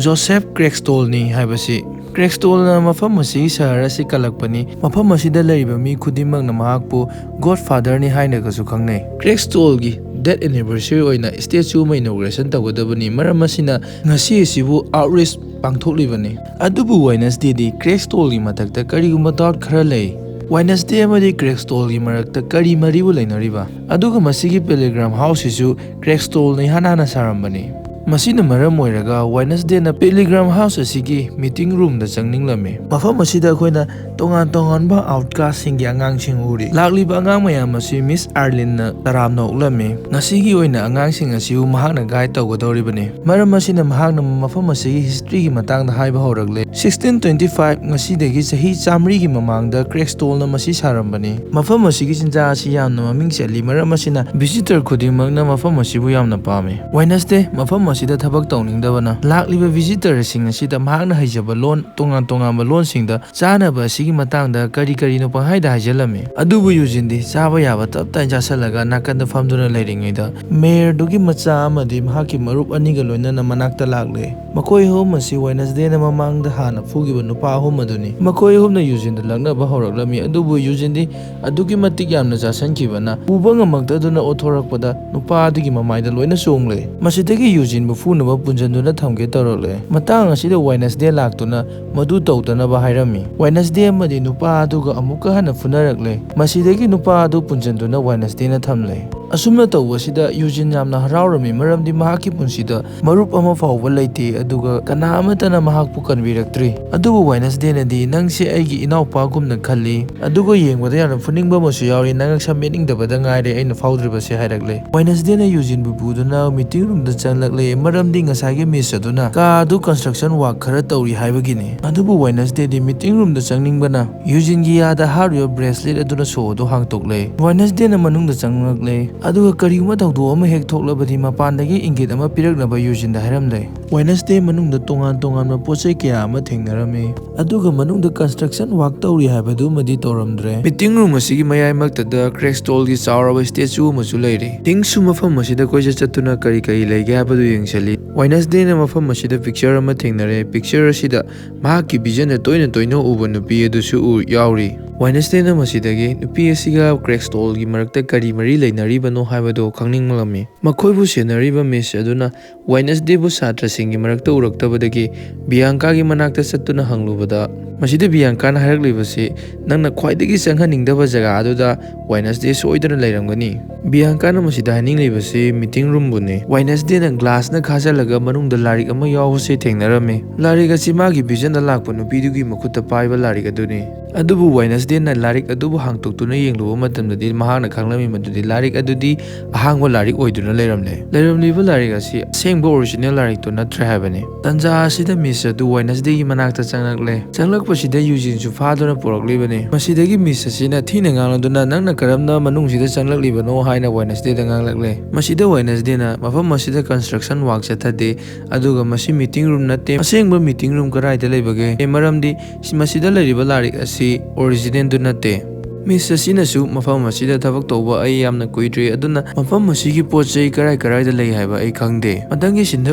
ꯖꯣꯁꯦꯐ ꯀ꯭ꯔꯦꯛꯁꯇꯣꯜꯅꯤ ꯍꯥꯏꯕꯁꯤ꯫ ꯀ꯭ꯔꯦꯛꯁꯇꯣꯜꯅ ꯃꯐꯝ ꯑꯁꯤꯒꯤ ꯁꯍꯔ ꯑꯁꯤ ꯀꯜꯂꯛꯄꯅꯤ꯫ ꯃꯐꯝ ꯑꯁꯤꯗ ꯂꯩꯔꯤꯕ ꯃꯤ ꯈꯨꯗꯤꯡꯃꯛꯅ ꯃꯍꯥꯛꯄꯨ ꯒꯣꯗ ꯐꯥꯗꯔꯅꯤ ꯍꯥꯏꯅꯒꯁꯨ ꯈꯪꯅꯩ꯫ ꯀ꯭ꯔꯦꯛꯁꯇꯣꯜꯒꯤ ꯗꯦꯠ ꯑꯦꯅꯤꯚꯔꯁꯔꯤ ꯑꯣꯏꯅ ꯁ꯭ꯇꯦꯆꯨ ꯑꯃ ꯏꯅꯣꯒ꯭ꯔꯦꯁꯟ ꯇꯧꯒꯗꯕꯅꯤ, ꯃꯔꯝ ꯑꯁꯤꯅ ꯉꯁꯤ ꯑꯁꯤꯕꯨ ꯑꯥꯎꯠꯔꯤꯆ ꯄꯥꯡꯊꯣꯛꯂꯤꯕꯅꯤ꯫ ꯑꯗꯨꯕꯨ ꯋꯦꯅꯁꯗꯦꯗꯤ ꯀ꯭ꯔꯦꯛꯁꯇꯣꯜꯒꯤ ꯃꯊꯛꯇ ꯀꯔꯤꯒꯨꯝꯕ ꯗꯥꯎꯠ ꯈꯔ ꯂꯩ꯫ ꯋꯦꯅꯁꯗꯦ ꯑꯃꯗꯤ ꯀ꯭ꯔꯦꯛꯁꯇꯣꯜꯒꯤ ꯃꯔꯛꯇ ꯀꯔꯤ ꯃꯔꯤꯕꯨ ꯂꯩꯅꯔꯤꯕ? ꯑꯗꯨꯒ ꯃꯁꯤꯒꯤ ꯄꯤꯂꯤꯒ꯭ꯔꯥꯝ ꯍꯥꯎꯁꯁꯤꯁꯨ ꯀ꯭ꯔꯦꯛꯁꯇꯣꯜꯅ ꯏꯍꯥꯟ ꯍꯥꯟꯅ ꯁꯥꯔꯝꯕꯅꯤ꯫ ꯃꯁꯤꯅ ꯃꯔꯝ ꯑꯣꯏꯔꯒ ꯋꯦꯅꯁꯗꯦꯅ ꯄꯤꯂꯤꯒ꯭ꯔꯥꯝ ꯍꯥꯎꯁ ꯑꯁꯤꯒꯤ ꯃꯤꯇꯤꯡ ꯔꯨꯝꯗ ꯆꯪꯅꯤꯡꯂꯝꯃꯤ꯫ ꯃꯐꯝ ꯑꯁꯤꯗ ꯑꯩꯈꯣꯏꯅ ꯇꯣꯉꯥꯟ ꯇꯣꯉꯥꯟꯕ ꯑꯥꯎꯠꯀꯥꯁꯁꯤꯡꯒꯤ ꯑꯉꯥꯡꯁꯤꯡ ꯎꯔꯤ꯫ ꯂꯥꯛꯂꯤꯕ ꯑꯉꯥꯡ ꯃꯌꯥꯝ ꯑꯁꯤ ꯃꯤꯁ ꯑꯥꯔꯂꯤꯟꯅ ꯇꯔꯥꯝꯅ ꯑꯣꯛꯂꯝꯃꯤ꯫ ꯉꯁꯤꯒꯤ ꯑꯣꯏꯅ ꯑꯉꯥꯡꯁꯤꯡ ꯑꯁꯤꯕꯨ ꯃꯍꯥꯛꯅ ꯒꯥꯏꯗ ꯇꯧꯒꯗꯧꯔꯤꯕꯅꯤ꯫ ꯃꯔꯝ ꯑꯁꯤꯅ ꯃꯍꯥꯛꯅ ꯃꯐꯝ ꯑꯁꯤꯒꯤ ꯍꯤꯁꯇ꯭ꯔꯤꯒꯤ ꯃꯇꯥꯡꯗ ꯍꯥꯏꯕ ꯍꯧꯔꯛꯂꯦ꯫ ꯁꯤꯛꯁꯇꯤꯟ ꯇ꯭ꯋꯦꯟꯇꯤ ꯐꯥꯏꯚ, ꯉꯁꯤꯗꯒꯤ ꯆꯍꯤ ꯆꯥꯃꯔꯤꯒꯤ ꯃꯃꯥꯡꯗ ꯀ꯭ꯔꯦꯛꯁꯇꯣꯜꯅ ꯃꯁꯤ ꯁꯥꯔꯝꯕꯅꯤ꯫ ꯃꯐꯝ ꯑꯁꯤꯒꯤ ꯆꯤꯟꯖꯥꯛ ꯑꯁꯤ ꯌꯥꯝꯅ ꯃꯃꯤꯡ ꯆꯠꯂꯤ, ꯃꯔꯝ ꯑꯁꯤꯅ ꯚꯤꯖꯤꯇꯔ ꯈꯨꯗꯤꯡꯃꯛꯅ ꯃꯐꯝ ꯑꯁꯤꯕꯨ ꯌꯥꯝꯅ ꯄꯥꯝꯃꯤ꯫ ꯋꯦꯅꯁꯗꯦ ꯃꯐꯝ ꯑꯁꯤꯗ ꯊꯕꯛ ꯇꯧꯅꯤꯡꯗꯕꯅ ꯂꯥꯛꯂꯤꯕ ꯚꯤꯖꯤꯇꯔꯁꯤꯡ ꯑꯁꯤꯗ ꯃꯍꯥꯛꯅ ꯍꯩꯖꯕ ꯂꯣꯟ ꯇꯣꯉꯥꯟ ꯇꯣꯉꯥꯟꯕ ꯂꯣꯟꯁꯤꯡꯗ ꯆꯥꯅꯕ ꯑꯁꯤꯒꯤ ꯃꯇꯥꯡꯗ ꯀꯔꯤ ꯀꯔꯤꯅꯣ ꯄꯪꯍꯥꯏꯗ ꯍꯥꯏꯖꯜꯂꯝꯃꯤ꯫ ꯑꯗꯨꯕꯨ ꯌꯨꯖꯤꯟꯗꯤ ꯆꯥꯕ ꯌꯥꯕ ꯇꯞ ꯇꯥꯏꯅ ꯆꯥꯁꯜꯂꯒ ꯅꯥꯀꯟꯗ ꯐꯝꯗꯨꯅ ꯂꯩꯔꯤꯉꯩꯗ ꯃꯦꯌꯔꯗꯨꯒꯤ ꯃꯆꯥ ꯑꯃꯗꯤ ꯃꯍꯥꯛꯀꯤ ꯃꯔꯨꯞ ꯑꯅꯤꯒ ꯂꯣꯏꯅꯅ ꯃꯅꯥꯛꯇ ꯂꯥꯛꯂꯦ꯫ ꯃꯈꯣꯏ ꯑꯍꯨꯝ ꯑꯁꯤ ꯋꯦꯅꯁꯗꯦꯅ ꯃꯃꯥꯡꯗ ꯍꯥꯟꯅ ꯐꯨꯈꯤꯕ ꯅꯨꯄꯥ ꯑꯍꯨꯝ ꯑꯗꯨꯅꯤ꯫ ꯃꯈꯣꯏ ꯑꯍꯨꯝꯅ ꯌꯨꯖꯤꯟꯗ ꯂꯛꯅꯕ ꯍꯧꯔꯛꯂꯝꯃꯤ, ꯑꯗꯨꯕꯨ ꯌꯨꯖꯤꯟꯗꯤ ꯑꯗꯨꯛꯀꯤ ꯃꯇꯤꯛ ꯌꯥꯝꯅ ꯆꯥꯁꯟꯈꯤꯕꯅ ꯎꯕ ꯉꯝꯃꯛꯇꯗꯨꯅ ꯑꯣꯊꯣꯔꯛꯄꯗ ꯅꯨꯄꯥ ꯑꯗꯨꯒꯤ ꯃꯃꯥꯏꯗ ꯂꯣꯏꯅ ꯆꯣꯡꯂꯦ꯫ ꯃꯁꯤꯗꯒꯤ ꯌꯨꯖꯤꯟꯕꯨ ꯐꯨꯅꯕ ꯄꯨꯟꯁꯤꯟꯗꯨꯅ ꯊꯝꯒꯦ ꯇꯧꯔꯛꯂꯦ꯫ ꯃꯇꯥꯡ ꯑꯁꯤꯗ ꯋꯦꯅꯁꯗꯦ ꯂꯥꯛꯇꯨꯅ ꯃꯗꯨ ꯇꯧꯗꯅꯕ ꯍꯥꯏꯔꯝꯃꯤ꯫ ꯋꯦꯅꯁꯗꯦ ꯑꯃꯗꯤ ꯅꯨꯄꯥ ꯑꯗꯨꯒ ꯑꯃꯨꯛꯀ ꯍꯟꯅ ꯐꯨꯅꯔꯛꯂꯦ꯫ ꯃꯁꯤꯗꯒꯤ ꯅꯨꯄꯥ ꯑꯗꯨ ꯄꯨꯟꯁꯤꯟꯗꯨꯅ ꯋꯦꯅꯁꯗꯦꯅ ꯊꯝꯂꯦ꯫ ꯑꯁꯨꯝꯅ ꯇꯧꯕꯁꯤꯗ ꯌꯨꯖꯤꯟ ꯌꯥꯝꯅ ꯍꯔꯥꯎꯔꯝꯃꯤ, ꯃꯔꯝꯗꯤ ꯃꯍꯥꯛꯀꯤ ꯄꯨꯟꯁꯤꯗ ꯃꯔꯨꯞ ꯑꯃ ꯐꯥꯎꯕ ꯂꯩꯇꯦ, ꯑꯗꯨꯒ ꯀꯅꯥ ꯑꯃꯠꯇꯅ ꯃꯍꯥꯛꯄꯨ ꯀꯟꯕꯤꯔꯛꯇ꯭ꯔꯤ꯫ ꯑꯗꯨꯕꯨ ꯋꯦꯅꯁꯗꯦꯅꯗꯤ, "ꯅꯪꯁꯦ ꯑꯩꯒꯤ ꯏꯅꯥꯎꯄꯥꯒꯨꯝꯅ ꯈꯜꯂꯤ, ꯑꯗꯨꯒ ꯌꯦꯡꯕꯗ ꯌꯥꯝꯅ ꯐꯨꯅꯤꯡꯕ ꯑꯃꯁꯨ ꯌꯥꯎꯔꯤ, ꯅꯪ ꯁꯝ ꯃꯦꯠꯅꯤꯡꯗꯕꯗ ꯉꯥꯏꯔꯦ ꯑꯩꯅ ꯐꯥꯎꯗ꯭ꯔꯤꯕꯁꯦ" ꯍꯥꯏꯔꯛꯂꯦ꯫ ꯋꯦꯅꯁꯗꯦꯅ ꯌꯨꯖꯤꯟꯕꯨ ꯄꯨꯗꯨꯅ ꯃꯤꯇꯤꯡ ꯔꯨꯝꯗ ꯆꯪꯂꯛꯂꯦ, ꯃꯔꯝꯗꯤ ꯉꯁꯥꯏꯒꯤ ꯃꯤꯁ ꯑꯗꯨꯅ ꯀꯥ ꯑꯗꯨ ꯀꯟꯁꯇ꯭ꯔꯛꯁꯟ ꯋꯥꯛ ꯈꯔ ꯇꯧꯔꯤ ꯍꯥꯏꯕꯒꯤꯅꯤ꯫ ꯑꯗꯨꯕꯨ ꯋꯦꯅꯁꯗꯦꯗꯤ ꯃꯤꯇꯤꯡ ꯔꯨꯝꯗ ꯆꯪꯅꯤꯡꯕꯅ ꯌꯨꯖꯤꯟꯒꯤ ꯌꯥꯗ ꯍꯥꯞꯂꯤꯕ ꯕ꯭ꯔꯦꯁꯂꯦꯠ ꯑꯗꯨꯅ ꯁꯣ ꯑꯗꯨ ꯍꯥꯡꯗꯣꯛꯂꯦ꯫ ꯋꯦꯅꯁꯗꯦꯅ ꯃꯅꯨꯡꯗ ꯆꯪꯂꯛꯂꯦ, ꯑꯗꯨꯒ ꯀꯔꯤꯒꯨꯝꯕ ꯊꯧꯗꯣꯛ ꯑꯃ ꯍꯦꯛ ꯊꯣꯛꯂꯕꯗꯤ ꯃꯄꯥꯟꯗꯒꯤ ꯏꯪꯒꯤꯠ ꯑꯃ ꯄꯤꯔꯛꯅꯕ ꯌꯨꯖꯤꯟꯗ ꯍꯥꯏꯔꯝꯂꯦ꯫ ꯋꯦꯅꯁꯗꯦ ꯃꯅꯨꯡꯗ ꯇꯣꯉꯥꯟ ꯇꯣꯉꯥꯟꯕ ꯄꯣꯠ ꯆꯩ ꯀꯌꯥ ꯑꯃ ꯊꯦꯡꯅꯔꯝꯃꯤ, ꯑꯗꯨꯒ ꯃꯅꯨꯡꯗ ꯀꯟꯁꯇ꯭ꯔꯛꯁꯟ ꯋꯥꯛ ꯇꯧꯔꯤ ꯍꯥꯏꯕꯗꯨꯃꯗꯤ ꯇꯧꯔꯝꯗ꯭ꯔꯦ꯫ ꯃꯤꯇꯤꯡ ꯔꯨꯝ ꯑꯁꯤꯒꯤ ꯃꯌꯥꯏꯃꯛꯇꯗ ꯀ꯭ꯔꯦꯁꯇꯣꯜꯒꯤ ꯆꯥꯎꯔꯕ ꯁ꯭ꯇꯦꯆꯨ ꯑꯃꯁꯨ ꯂꯩꯔꯤ꯫ ꯊꯤꯡꯁꯨ ꯃꯐꯝ ꯑꯁꯤꯗ ꯀꯣꯏꯆꯠ ꯆꯠꯇꯨꯅ ꯀꯔꯤ ꯀꯔꯤ ꯂꯩꯒꯦ ꯍꯥꯏꯕꯗꯨ ꯌꯦꯡꯁꯤꯜꯂꯤ꯫ ꯋꯦꯅꯁꯗꯦꯅ ꯃꯐꯝ ꯑꯁꯤꯗ ꯄꯤꯛꯆꯔ ꯑꯃ ꯊꯦꯡꯅꯔꯦ꯫ ꯄꯤꯛꯆꯔ ꯑꯁꯤꯗ ꯃꯍꯥꯛꯀꯤ ꯚꯤꯖꯟꯗ ꯇꯣꯏꯅ ꯇꯣꯏꯅ ꯎꯕ ꯅꯨꯄꯤ ꯑꯗꯨꯁꯨ ꯎ-, ꯌꯥꯎꯔꯤ꯫ ꯋꯦꯅꯁꯗꯦꯅ ꯃꯁꯤꯗꯒꯤ ꯅꯨꯄꯤ ꯑꯁꯤꯒ ꯀ꯭ꯔꯦꯁꯇꯣꯜꯒꯤ ꯃꯔꯛꯇ ꯀꯔꯤ ꯃꯔꯤ ꯂꯩꯅꯔꯤꯕꯅꯣ ꯍꯥꯏꯕꯗꯨ ꯈꯪꯅꯤꯡꯂꯝꯃꯤ꯫ ꯃꯈꯣꯏꯕꯨ ꯁꯦꯟꯅꯔꯤꯕ ꯃꯤꯁ ꯑꯗꯨꯅ ꯋꯦꯅꯁꯗꯦꯕꯨ ꯁꯥꯇ꯭ꯔꯁꯤꯡꯒꯤ ꯃꯔꯛꯇ ꯎꯔꯛꯇꯕꯗꯒꯤ ꯕꯤꯌꯥꯡꯀꯥꯒꯤ ꯃꯅꯥꯛꯇ ꯆꯠꯇꯨꯅ ꯍꯪꯂꯨꯕꯗ, ꯃꯁꯤꯗ ꯕꯤꯌꯥꯡꯀꯥꯅ ꯍꯥꯏꯔꯛꯂꯤꯕꯁꯤ, "ꯅꯪꯅ ꯈ꯭ꯋꯥꯏꯗꯒꯤ ꯆꯪꯍꯟꯅꯤꯡꯗꯕ ꯖꯒꯥ ꯑꯗꯨꯗ ꯋꯦꯅꯁꯗꯦ ꯁꯣꯏꯗꯅ ꯂꯩꯔꯝꯒꯅꯤ"꯫ ꯕꯤꯌꯥꯡꯀꯥꯅ ꯃꯁꯤꯗ ꯍꯥꯏꯅꯤꯡꯂꯤꯕꯁꯤ ꯃꯤꯇꯤꯡ ꯔꯨꯝꯕꯨꯅꯤ꯫ ꯋꯦꯅꯁꯗꯦꯅ ꯒ꯭ꯂꯥꯁꯅ ꯈꯥꯖꯤꯜꯂꯒ ꯃꯅꯨꯡꯗ ꯂꯥꯏꯔꯤꯛ ꯑꯃ ꯌꯥꯎꯕꯁꯤ ꯊꯦꯡꯅꯔꯝꯃꯤ꯫ ꯂꯥꯏꯔꯤꯛ ꯑꯁꯤ ꯃꯥꯒꯤ ꯚꯤꯖꯟꯗ ꯂꯥꯛꯄ ꯅꯨꯄꯤꯗꯨꯒꯤ ꯃꯈꯨꯠꯇ ꯄꯥꯏꯕ ꯂꯥꯏꯔꯤꯛ ꯑꯗꯨꯅꯤ꯫ ꯑꯗꯨꯕꯨ ꯋꯦꯅꯁꯗꯦꯅ ꯂꯥꯏꯔꯤꯛ ꯑꯗꯨꯕꯨ ꯍꯥꯡꯇꯣꯛꯇꯨꯅ ꯌꯦꯡꯂꯨꯕ ꯃꯇꯝꯗꯗꯤ ꯃꯍꯥꯛꯅ ꯈꯪꯂꯝꯃꯤ ꯃꯗꯨꯗꯤ ꯂꯥꯏꯔꯤꯛ ꯑꯗꯨꯗꯤ ꯑꯍꯥꯡꯕ ꯂꯥꯏꯔꯤꯛ ꯑꯣꯏꯗꯨꯅ ꯂꯩꯔꯝꯂꯦ꯫ ꯂꯩꯔꯝꯂꯤꯕ ꯂꯥꯏꯔꯤꯛ ꯑꯁꯤ ꯑꯁꯦꯡꯕ ꯑꯣꯔꯤꯖꯤꯅꯦꯜ ꯂꯥꯏꯔꯤꯛꯇꯨ ꯅꯠꯇ꯭ꯔꯦ ꯍꯥꯏꯕꯅꯤ꯫ ꯇꯟꯖꯥ ꯑꯁꯤꯗ ꯃꯤꯁ ꯑꯗꯨ ꯋꯦꯅꯁꯗꯦꯒꯤ ꯃꯅꯥꯛꯇ ꯆꯪꯂꯛꯂꯦ꯫ ꯆꯪꯂꯛꯄꯁꯤꯗ ꯌꯨꯖꯤꯟꯁꯨ ꯐꯥꯗꯨꯅ ꯄꯨꯔꯛꯂꯤꯕꯅꯤ꯫ ꯃꯁꯤꯗꯒꯤ ꯃꯤꯁ ꯑꯁꯤꯅ ꯊꯤꯅ ꯉꯥꯡꯂꯗꯨꯅ, "ꯅꯪꯅ ꯀꯔꯝꯅ ꯃꯅꯨꯡꯁꯤꯗ ꯆꯪꯂꯛꯂꯤꯕꯅꯣ?" ꯍꯥꯏꯅ ꯋꯦꯅꯁꯗꯦꯗ ꯉꯥꯡꯂꯛꯂꯦ꯫ ꯃꯁꯤꯗ ꯋꯦꯅꯁꯗꯦꯅ, "ꯃꯐꯝ ꯑꯁꯤꯗ ꯀꯟꯁꯇ꯭ꯔꯛꯁꯟ ꯋꯥꯛ ꯆꯠꯊꯗꯦ, ꯑꯗꯨꯒ ꯃꯁꯤ ꯃꯤꯇꯤꯡ ꯔꯨꯝ ꯅꯠꯇꯦ꯫ ꯑꯁꯦꯡꯕ ꯃꯤꯇꯤꯡ ꯔꯨꯝ ꯀꯗꯥꯏꯗ ꯂꯩꯕꯒꯦ? ꯃꯔꯝꯗꯤ ꯃꯁꯤꯗ ꯂꯩꯔꯤꯕ ꯂꯥꯏꯔꯤꯛ ꯑꯁꯤ ꯑꯣꯔꯤꯖꯤꯅꯦꯜꯗꯨ ꯅꯠꯇꯦ꯫ ꯃꯤꯁ ꯑꯁꯤꯅꯁꯨ, "ꯃꯐꯝ ꯑꯁꯤꯗ ꯊꯕꯛ ꯇꯧꯕ ꯑꯩ ꯌꯥꯝꯅ ꯀꯨꯏꯗ꯭ꯔꯤ, ꯑꯗꯨꯅ ꯃꯐꯝ ꯑꯁꯤꯒꯤ ꯄꯣꯠ ꯆꯩ ꯀꯔꯥꯏ ꯀꯔꯥꯏꯗ ꯂꯩ ꯍꯥꯏꯕ ꯑꯩ ꯈꯪꯗꯦ"꯫ ꯃꯊꯪꯒꯤ ꯁꯤꯟꯗ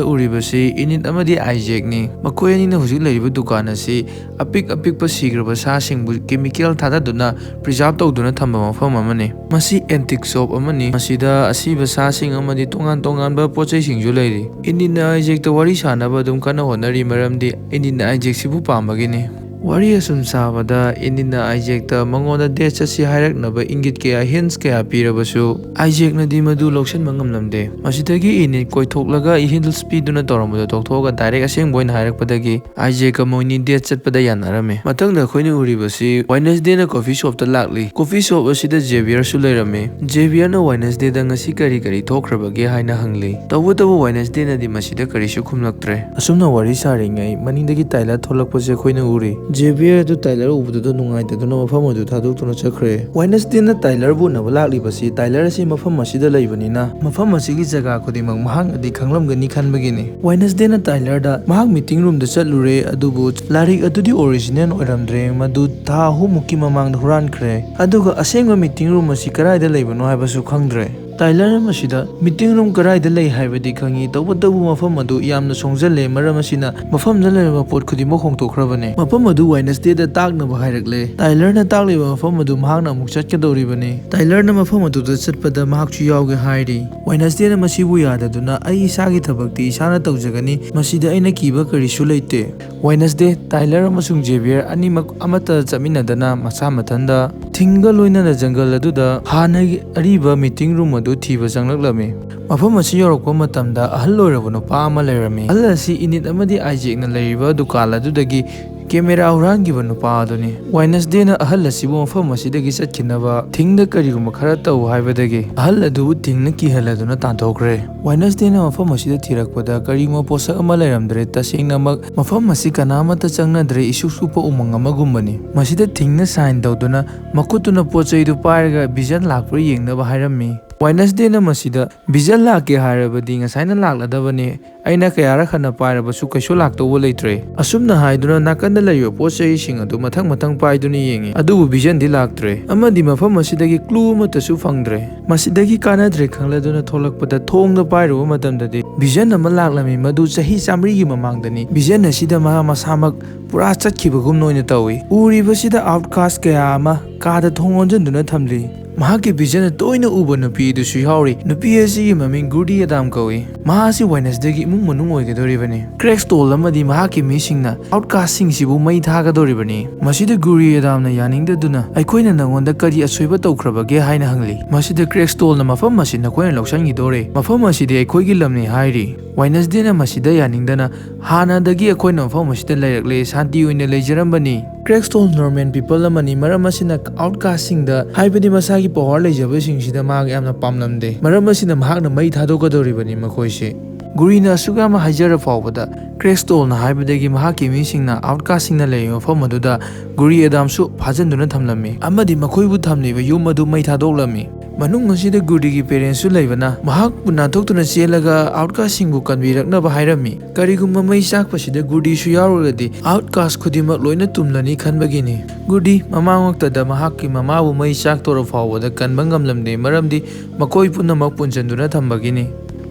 ꯎꯔꯤꯕꯁꯤ ꯏꯅꯤꯠ ꯑꯃꯗꯤ ꯑꯥꯏꯖꯦꯛꯅꯤ꯫ ꯃꯈꯣꯏ ꯑꯅꯤꯅ ꯍꯧꯖꯤꯛ ꯂꯩꯔꯤꯕ ꯗꯨꯀꯥꯟ ꯑꯁꯤ ꯑꯄꯤꯛ ꯑꯄꯤꯛꯄ ꯁꯤꯈ꯭ꯔꯕ ꯁꯥꯁꯤꯡꯕꯨ ꯀꯦꯃꯤꯀꯦꯜ ꯊꯥꯗꯗꯨꯅ ꯄ꯭ꯔꯤꯖꯥꯔꯚ ꯇꯧꯗꯨꯅ ꯊꯝꯕ ꯃꯐꯝ ꯑꯃꯅꯤ꯫ ꯃꯁꯤ ꯑꯦꯟꯇꯤꯛ ꯁꯣꯞ ꯑꯃꯅꯤ꯫ ꯃꯁꯤꯗ ꯑꯁꯤꯕ ꯁꯥꯁꯤꯡ ꯑꯃꯗꯤ ꯇꯣꯉꯥꯟ ꯇꯣꯉꯥꯟꯕ ꯄꯣꯠ ꯆꯩꯁꯤꯡꯁꯨ ꯂꯩꯔꯤ꯫ ꯏꯅꯤꯠꯅ ꯑꯥꯏꯖꯦꯛꯇ ꯋꯥꯔꯤ ꯁꯥꯅꯕ ꯑꯗꯨꯝ ꯀꯟꯅ ꯍꯣꯠꯅꯔꯤ, ꯃꯔꯝꯗꯤ ꯏꯅꯤꯠꯅ ꯑꯥꯏꯖꯦꯛꯁꯤꯕꯨ ꯄꯥꯝꯕꯒꯤꯅꯤ꯫ ꯋꯥꯔꯤ ꯑꯁꯨꯝ ꯁꯥꯕꯗ ꯏꯅꯤꯠꯅ ꯑꯥꯏꯖꯦꯛꯇ ꯃꯉꯣꯟꯗ ꯗꯦꯠ ꯆꯠꯁꯤ ꯍꯥꯏꯔꯛꯅꯕ ꯏꯪꯒꯤꯠ ꯀꯌꯥ, ꯍꯤꯟꯁ ꯀꯌꯥ ꯄꯤꯔꯕꯁꯨ ꯑꯥꯏꯖꯦꯛꯅꯗꯤ ꯃꯗꯨ ꯂꯧꯁꯤꯟꯕ ꯉꯝꯂꯝꯗꯦ꯫ ꯃꯁꯤꯗꯒꯤ ꯏꯅꯤꯠ ꯀꯣꯏꯊꯣꯛꯂꯒ ꯍꯤꯟꯁ ꯄꯤꯗꯨꯅ ꯇꯧꯔꯝꯕꯗꯣ ꯇꯣꯛꯊꯣꯛꯑꯒ ꯗꯥꯏꯔꯦꯛ ꯑꯁꯦꯡꯕ ꯑꯣꯏꯅ ꯍꯥꯏꯔꯛꯄꯗꯒꯤ ꯑꯥꯏꯖꯦꯛꯀ ꯃꯣꯏꯅꯤ ꯗꯦꯠ ꯆꯠꯄꯗ ꯌꯥꯅꯔꯝꯃꯤ꯫ ꯃꯊꯪꯗ ꯑꯩꯈꯣꯏꯅ ꯎꯔꯤꯕꯁꯤ ꯋꯦꯅꯁꯗꯦꯅ ꯀꯣꯐꯤ ꯁꯣꯞꯇ ꯂꯥꯛꯂꯤ꯫ ꯀꯣꯐꯤ ꯁꯣꯞ ꯑꯁꯤꯗ ꯖꯦꯕꯤꯌꯔꯁꯨ ꯂꯩꯔꯝꯃꯤ꯫ ꯖꯦꯕꯤꯌꯔꯅ ꯋꯦꯅꯁꯗꯦꯗ ꯉꯁꯤ ꯀꯔꯤ ꯀꯔꯤ ꯊꯣꯛꯈ꯭ꯔꯕꯒꯦ ꯍꯥꯏꯅ ꯍꯪꯂꯤ꯫ ꯇꯧꯕꯇꯕꯨ ꯋꯦꯅꯁꯗꯦꯅꯗꯤ ꯃꯁꯤꯗ ꯀꯔꯤꯁꯨ ꯈꯨꯝꯂꯛꯇ꯭ꯔꯦ꯫ ꯑꯁꯨꯝꯅ ꯋꯥꯔꯤ ꯁꯥꯔꯤꯉꯩ ꯃꯅꯤꯡꯗꯒꯤ ꯇꯥꯏꯂꯔ ꯊꯣꯛꯂꯛꯄꯁꯦ ꯑꯩꯈꯣꯏꯅ ꯎꯔꯤ꯫ ꯖꯦꯕꯤꯌꯔ ꯑꯗꯨ ꯇꯥꯏꯂꯔ ꯎꯕꯗꯨꯗ ꯅꯨꯡꯉꯥꯏꯇꯗꯨꯅ ꯃꯐꯝ ꯑꯗꯨ ꯊꯥꯗꯣꯛꯇꯨꯅ ꯆꯠꯈ꯭ꯔꯦ꯫ ꯋꯦꯅꯁꯗꯦꯅ ꯇꯥꯏꯂꯔꯕꯨ ꯎꯅꯕ ꯂꯥꯛꯂꯤꯕꯁꯤ ꯇꯥꯏꯂꯔ ꯑꯁꯤ ꯃꯐꯝ ꯑꯁꯤꯗ ꯂꯩꯕꯅꯤꯅ ꯃꯐꯝ ꯑꯁꯤꯒꯤ ꯖꯒꯥ ꯈꯨꯗꯤꯡꯃꯛ ꯃꯍꯥꯛꯅꯗꯤ ꯈꯪꯂꯝꯒꯅꯤ ꯈꯟꯕꯒꯤꯅꯤ꯫ ꯋꯦꯅꯁꯗꯦꯅ ꯇꯥꯏꯂꯔꯗ ꯃꯍꯥꯛ ꯃꯤꯇꯤꯡ ꯔꯨꯝꯗ ꯆꯠꯂꯨꯔꯦ, ꯑꯗꯨꯕꯨ ꯂꯥꯏꯔꯤꯛ ꯑꯗꯨꯗꯤ ꯑꯣꯔꯤꯖꯤꯅꯦꯜ ꯑꯣꯏꯔꯝꯗ꯭ꯔꯦ, ꯃꯗꯨ ꯊꯥ ꯑꯍꯨꯝꯃꯨꯛꯀꯤ ꯃꯃꯥꯡꯗ ꯍꯨꯔꯥꯟꯈ꯭ꯔꯦ꯫ ꯑꯗꯨꯒ ꯑꯁꯦꯡꯕ ꯃꯤꯇꯤꯡ ꯔꯨꯝ ꯑꯁꯤ ꯀꯗꯥꯏꯗ ꯂꯩꯕꯅꯣ ꯍꯥꯏꯕꯁꯨ ꯈꯪꯗ꯭ꯔꯦ꯫ ꯇꯥꯏꯂꯔ ꯑꯃꯁꯤꯗ ꯃꯤꯇꯤꯡ ꯔꯨꯝ ꯀꯗꯥꯏꯗ ꯂꯩ ꯍꯥꯏꯕꯗꯤ ꯈꯪꯉꯤ, ꯇꯧꯕꯇꯕꯨ ꯃꯐꯝ ꯑꯗꯨ ꯌꯥꯝꯅ ꯁꯣꯡꯖꯜꯂꯦ, ꯃꯔꯝ ꯑꯁꯤꯅ ꯃꯐꯝꯗ ꯂꯩꯔꯝꯕ ꯄꯣꯠ ꯈꯨꯗꯤꯡꯃꯛ ꯍꯣꯡꯗꯣꯛꯈ꯭ꯔꯕꯅꯦ꯫ ꯃꯐꯝ ꯑꯗꯨ ꯋꯦꯅꯁꯗꯦꯗ ꯇꯥꯛꯅꯕ ꯍꯥꯏꯔꯛꯂꯦ꯫ ꯇꯥꯏꯂꯔꯅ ꯇꯥꯛꯂꯤꯕ ꯃꯐꯝ ꯑꯗꯨ ꯃꯍꯥꯛꯅ ꯑꯃꯨꯛ ꯆꯠꯀꯗꯧꯔꯤꯕꯅꯤ꯫ ꯇꯥꯏꯂꯔꯅ ꯃꯐꯝ ꯑꯗꯨꯗ ꯆꯠꯄꯗ ꯃꯍꯥꯛꯁꯨ ꯌꯥꯎꯒꯦ ꯍꯥꯏꯔꯤ꯫ ꯋꯦꯅꯁꯗꯦꯅ ꯃꯁꯤꯕꯨ ꯌꯥꯗꯗꯨꯅ, "ꯑꯩ ꯏꯁꯥꯒꯤ ꯊꯕꯛꯇꯤ ꯏꯁꯥꯅ ꯇꯧꯖꯒꯅꯤ, ꯃꯁꯤꯗ ꯑꯩꯅ ꯀꯤꯕ ꯀꯔꯤꯁꯨ ꯂꯩꯇꯦ"꯫ ꯋꯦꯅꯁꯗꯦ, ꯇꯥꯏꯂꯔ ꯑꯃꯁꯨꯡ ꯖꯦꯕꯤꯌꯔ ꯑꯅꯤꯃꯛ ꯑꯃꯠꯇ ꯆꯠꯃꯤꯟꯅꯗꯅ ꯃꯁꯥ ꯃꯊꯟꯗ ꯊꯤꯡꯒ ꯂꯣꯏꯅꯅ ꯖꯪꯒꯜ ꯑꯗꯨꯗ ꯍꯥꯟꯅꯒꯤ ꯑꯔꯤꯕ ꯃꯤꯇꯤꯡ ꯔꯨꯝ ꯑꯗꯨ ꯊꯤꯕ ꯆꯪꯂꯛꯂꯝꯃꯤ꯫ ꯃꯐꯝ ꯑꯁꯤ ꯌꯧꯔꯛꯄ ꯃꯇꯝꯗ ꯑꯍꯜ ꯑꯣꯏꯔꯕ ꯅꯨꯄꯥ ꯑꯃ ꯂꯩꯔꯝꯃꯤ꯫ ꯑꯍꯜ ꯑꯁꯤ ꯏꯅꯤꯠ ꯑꯃꯗꯤ ꯑꯥꯏꯖꯦꯛꯅ ꯂꯩꯔꯤꯕ ꯗꯨꯀꯥꯟ ꯑꯗꯨꯗꯒꯤ ꯀꯦꯃꯦꯔꯥ ꯍꯨꯔꯥꯟꯈꯤꯕ ꯅꯨꯄꯥ ꯑꯗꯨꯅꯤ꯫ ꯋꯦꯅꯁꯗꯦꯅ ꯑꯍꯜ ꯑꯁꯤꯕꯨ ꯃꯐꯝ ꯑꯁꯤꯗꯒꯤ ꯆꯠꯈꯤꯅꯕ ꯊꯤꯡꯗ ꯀꯔꯤꯒꯨꯝꯕ ꯈꯔ ꯇꯧ ꯍꯥꯏꯕꯗꯒꯤ ꯑꯍꯜ ꯑꯗꯨꯕꯨ ꯊꯤꯡꯅ ꯀꯤꯍꯜꯂꯗꯨꯅ ꯇꯥꯟꯊꯣꯛꯈ꯭ꯔꯦ꯫ ꯋꯦꯅꯁꯗꯦꯅ ꯃꯐꯝ ꯑꯁꯤꯗ ꯊꯤꯔꯛꯄꯗ ꯀꯔꯤꯒꯨꯝꯕ ꯄꯣꯠꯁꯛ ꯑꯃ ꯂꯩꯔꯝꯗ꯭ꯔꯦ꯫ ꯇꯁꯦꯡꯅꯃꯛ ꯃꯐꯝ ꯑꯁꯤ ꯀꯅꯥꯃꯠꯇ ꯆꯪꯅꯗ꯭ꯔꯦ, ꯏꯁꯨꯛ ꯁꯨꯞꯄ ꯎꯃꯪ ꯑꯃꯒꯨꯝꯕꯅꯤ꯫ ꯃꯁꯤꯗ ꯊꯤꯡꯅ ꯁꯥꯏꯟ ꯇꯧꯗꯨꯅ ꯃꯈꯨꯠꯇꯨꯅ ꯄꯣꯠ ꯆꯩꯗꯨ ꯄꯥꯏꯔꯒ ꯚꯤꯖꯟ ꯂꯥꯛꯄ꯭ꯔꯥ ꯌꯦꯡꯅꯕ ꯍꯥꯏꯔꯝꯃꯤ꯫ ꯋꯦꯅꯁꯗꯦꯅ ꯃꯁꯤꯗ, "ꯚꯤꯖꯟ ꯂꯥꯛꯀꯦ ꯍꯥꯏꯔꯕꯗꯤ ꯉꯁꯥꯏꯅ ꯂꯥꯛꯂꯗꯕꯅꯤ, ꯑꯩꯅ ꯀꯌꯥꯔꯛ ꯍꯟꯅ ꯄꯥꯏꯔꯕꯁꯨ ꯀꯩꯁꯨ ꯂꯥꯛꯇꯧꯕ ꯂꯩꯇ꯭ꯔꯦ"꯫ ꯑꯁꯨꯝꯅ ꯍꯥꯏꯗꯨꯅ ꯅꯥꯀꯟꯗ ꯂꯩꯔꯤꯕ ꯄꯣꯠ ꯆꯩꯁꯤꯡ ꯑꯗꯨ ꯃꯊꯪ ꯃꯊꯪ ꯄꯥꯏꯗꯨꯅ ꯌꯦꯡꯉꯤ, ꯑꯗꯨꯕꯨ ꯚꯤꯖꯟꯗꯤ ꯂꯥꯛꯇ꯭ꯔꯦ, ꯑꯃꯗꯤ ꯃꯐꯝ ꯑꯁꯤꯗꯒꯤ ꯀ꯭ꯂꯨ ꯑꯃꯠꯇꯁꯨ ꯐꯪꯗ꯭ꯔꯦ꯫ ꯃꯁꯤꯗꯒꯤ ꯀꯥꯟꯅꯗ꯭ꯔꯦ ꯈꯪꯂꯗꯨꯅ ꯊꯣꯛꯂꯛꯄꯗ ꯊꯣꯡꯗ ꯄꯥꯏꯔꯨꯕ ꯃꯇꯝꯗꯗꯤ ꯚꯤꯖꯟ ꯑꯃ ꯂꯥꯛꯂꯝꯃꯤ, ꯃꯗꯨ ꯆꯍꯤ ꯆꯥꯃꯔꯤꯒꯤ ꯃꯃꯥꯡꯗꯅꯤ꯫ ꯚꯤꯖꯟ ꯑꯁꯤꯗ ꯃꯍꯥꯛ ꯃꯁꯥꯃꯛ ꯄꯨꯔꯥ ꯆꯠꯈꯤꯕꯒꯨꯝꯅ ꯑꯣꯏꯅ ꯇꯧꯏ꯫ ꯎꯔꯤꯕꯁꯤꯗ ꯑꯥꯎꯠꯀꯥꯁ ꯀꯌꯥ ꯑꯃ ꯀꯥꯗ ꯊꯣꯡ ꯂꯣꯟꯁꯤꯟꯗꯨꯅ ꯊꯝꯂꯤ꯫ ꯃꯍꯥꯛꯀꯤ vision ꯇꯣꯏꯅ ꯎꯕ ꯅꯨꯄꯤ ꯑꯗꯨꯁꯨ ꯌꯥꯎꯔꯤ꯫ ꯅꯨꯄꯤ ꯑꯁꯤꯒꯤ ꯃꯃꯤꯡ ꯒꯨꯔꯗꯤ ꯑꯦꯗꯥꯝ ꯀꯧꯏ꯫ ꯃꯍꯥꯛ ꯑꯁꯤ ꯋꯦꯅꯁꯗꯦꯒꯤ ꯏꯃꯨꯡ ꯃꯅꯨꯡ ꯑꯣꯏꯒꯗꯧꯔꯤꯕꯅꯤ꯫ ꯀ꯭ꯔꯦꯛꯁꯇꯣꯜ ꯑꯃꯗꯤ ꯃꯍꯥꯛꯀꯤ ꯃꯤꯁꯤꯡꯅ ꯑꯥꯎꯠꯀꯥꯁꯁꯤꯡꯁꯤꯕꯨ ꯃꯩ ꯊꯥꯒꯗꯧꯔꯤꯕꯅꯤ꯫ ꯃꯁꯤꯗ ꯒꯨꯔꯤ ꯑꯦꯗꯥꯝꯅ ꯌꯥꯅꯤꯡꯗꯗꯨꯅ, "ꯑꯩꯈꯣꯏꯅ ꯅꯉꯣꯟꯗ ꯀꯔꯤ ꯑꯁꯣꯏꯕ ꯇꯧꯈ꯭ꯔꯕꯒꯦ?" ꯍꯥꯏꯅ ꯍꯪꯂꯤ꯫ ꯃꯁꯤꯗ ꯀ꯭ꯔꯦꯛꯁꯇꯣꯜꯅ, "ꯃꯐꯝ ꯑꯁꯤ ꯅꯈꯣꯏꯅ ꯂꯧꯁꯤꯟꯈꯤꯗꯧꯔꯦ꯫ ꯃꯐꯝ ꯑꯁꯤꯗꯤ ꯑꯩꯈꯣꯏꯒꯤ ꯂꯝꯅꯤ" ꯍꯥꯏꯔꯤ꯫ ꯋꯦꯅꯁꯗꯦꯅ ꯃꯁꯤꯗ ꯌꯥꯅꯤꯡꯗꯅ, "ꯍꯥꯟꯅꯗꯒꯤ ꯑꯩꯈꯣꯏꯅ ꯃꯐꯝ ꯑꯁꯤꯗ ꯂꯩꯔꯛꯂꯦ, ꯁꯥꯟꯇꯤ ꯑꯣꯏꯅ ꯂꯩꯖꯔꯝꯕꯅꯤ꯫ ꯀ꯭ꯔꯦꯛꯁꯇꯣꯜ ꯅꯣꯔꯃꯦꯜ ꯄꯤꯄꯜ ꯑꯃꯅꯤ, ꯃꯔꯝ ꯑꯁꯤꯅ ꯑꯥꯎꯠꯀꯥꯁꯁꯤꯡꯗ, ꯍꯥꯏꯕꯗꯤ ꯃꯁꯥꯒꯤ ꯄꯋꯥꯔ ꯂꯩꯖꯕꯁꯤꯡꯁꯤꯗ ꯃꯍꯥꯛ ꯌꯥꯝꯅ ꯄꯥꯝꯂꯝꯗꯦ꯫ ꯃꯔꯝ ꯑꯁꯤꯅ ꯃꯍꯥꯛꯅ ꯃꯩ ꯊꯥꯗꯣꯛꯀꯗꯧꯔꯤꯕꯅꯤ ꯃꯈꯣꯏꯁꯦ"꯫ ꯒꯨꯔꯤꯅ ꯑꯁꯨꯛ ꯌꯥꯝꯅ ꯍꯥꯏꯖꯔ ꯐꯥꯎꯕꯗ, ꯀ꯭ꯔꯦꯛꯁꯇꯣꯜꯅ ꯍꯥꯏꯕꯗꯒꯤ ꯃꯍꯥꯛꯀꯤ ꯃꯤꯁꯤꯡꯅ ꯑꯥꯎꯠꯀꯥꯁꯁꯤꯡꯅ ꯂꯩꯕ ꯃꯐꯝ ꯑꯗꯨꯗ ꯒꯨꯔꯤ ꯑꯦꯗꯥꯝꯁꯨ ꯐꯥꯖꯤꯟꯗꯨꯅ ꯊꯝꯂꯝꯃꯤ ꯑꯃꯗꯤ ꯃꯈꯣꯏꯕꯨ ꯊꯝꯂꯤꯕ ꯌꯨꯝ ꯑꯗꯨ ꯃꯩ ꯊꯥꯗꯣꯛꯂꯝꯃꯤ꯫ ꯃꯅꯨꯡ ꯑꯁꯤꯗ ꯒꯨꯔꯤꯒꯤ ꯄꯦꯔꯦꯟꯁꯁꯨ ꯂꯩꯕꯅ, ꯃꯍꯥꯛꯄꯨ ꯅꯥꯟꯊꯣꯛꯇꯨꯅ ꯆꯦꯜꯂꯒ ꯑꯥꯎꯠꯀꯥꯁꯁꯤꯡꯕꯨ ꯀꯟꯕꯤꯔꯛꯅꯕ ꯍꯥꯏꯔꯝꯃꯤ꯫ ꯀꯔꯤꯒꯨꯝꯕ ꯃꯩ ꯆꯥꯛꯄꯁꯤꯗ ꯒꯨꯔꯗꯤꯁꯨ ꯌꯥꯎꯔꯒꯗꯤ, ꯑꯥꯎꯠꯀꯥꯁ ꯈꯨꯗꯤꯡꯃꯛ ꯂꯣꯏꯅ ꯇꯨꯝꯂꯅꯤ ꯈꯟꯕꯒꯤꯅꯤ꯫ ꯒꯨꯔꯗꯤ ꯃꯃꯥꯡꯃꯛꯇꯗ ꯃꯍꯥꯛꯀꯤ ꯃꯃꯥꯕꯨ ꯃꯩ ꯆꯥꯛꯇꯣꯔ ꯐꯥꯎꯕꯗ ꯀꯟꯕ ꯉꯝꯂꯝꯗꯦ, ꯃꯔꯝꯗꯤ ꯃꯈꯣꯏ ꯄꯨꯝꯅꯃꯛ ꯄꯨꯟꯁꯤꯟꯗꯨꯅ ꯊꯝꯕꯒꯤꯅꯤ꯫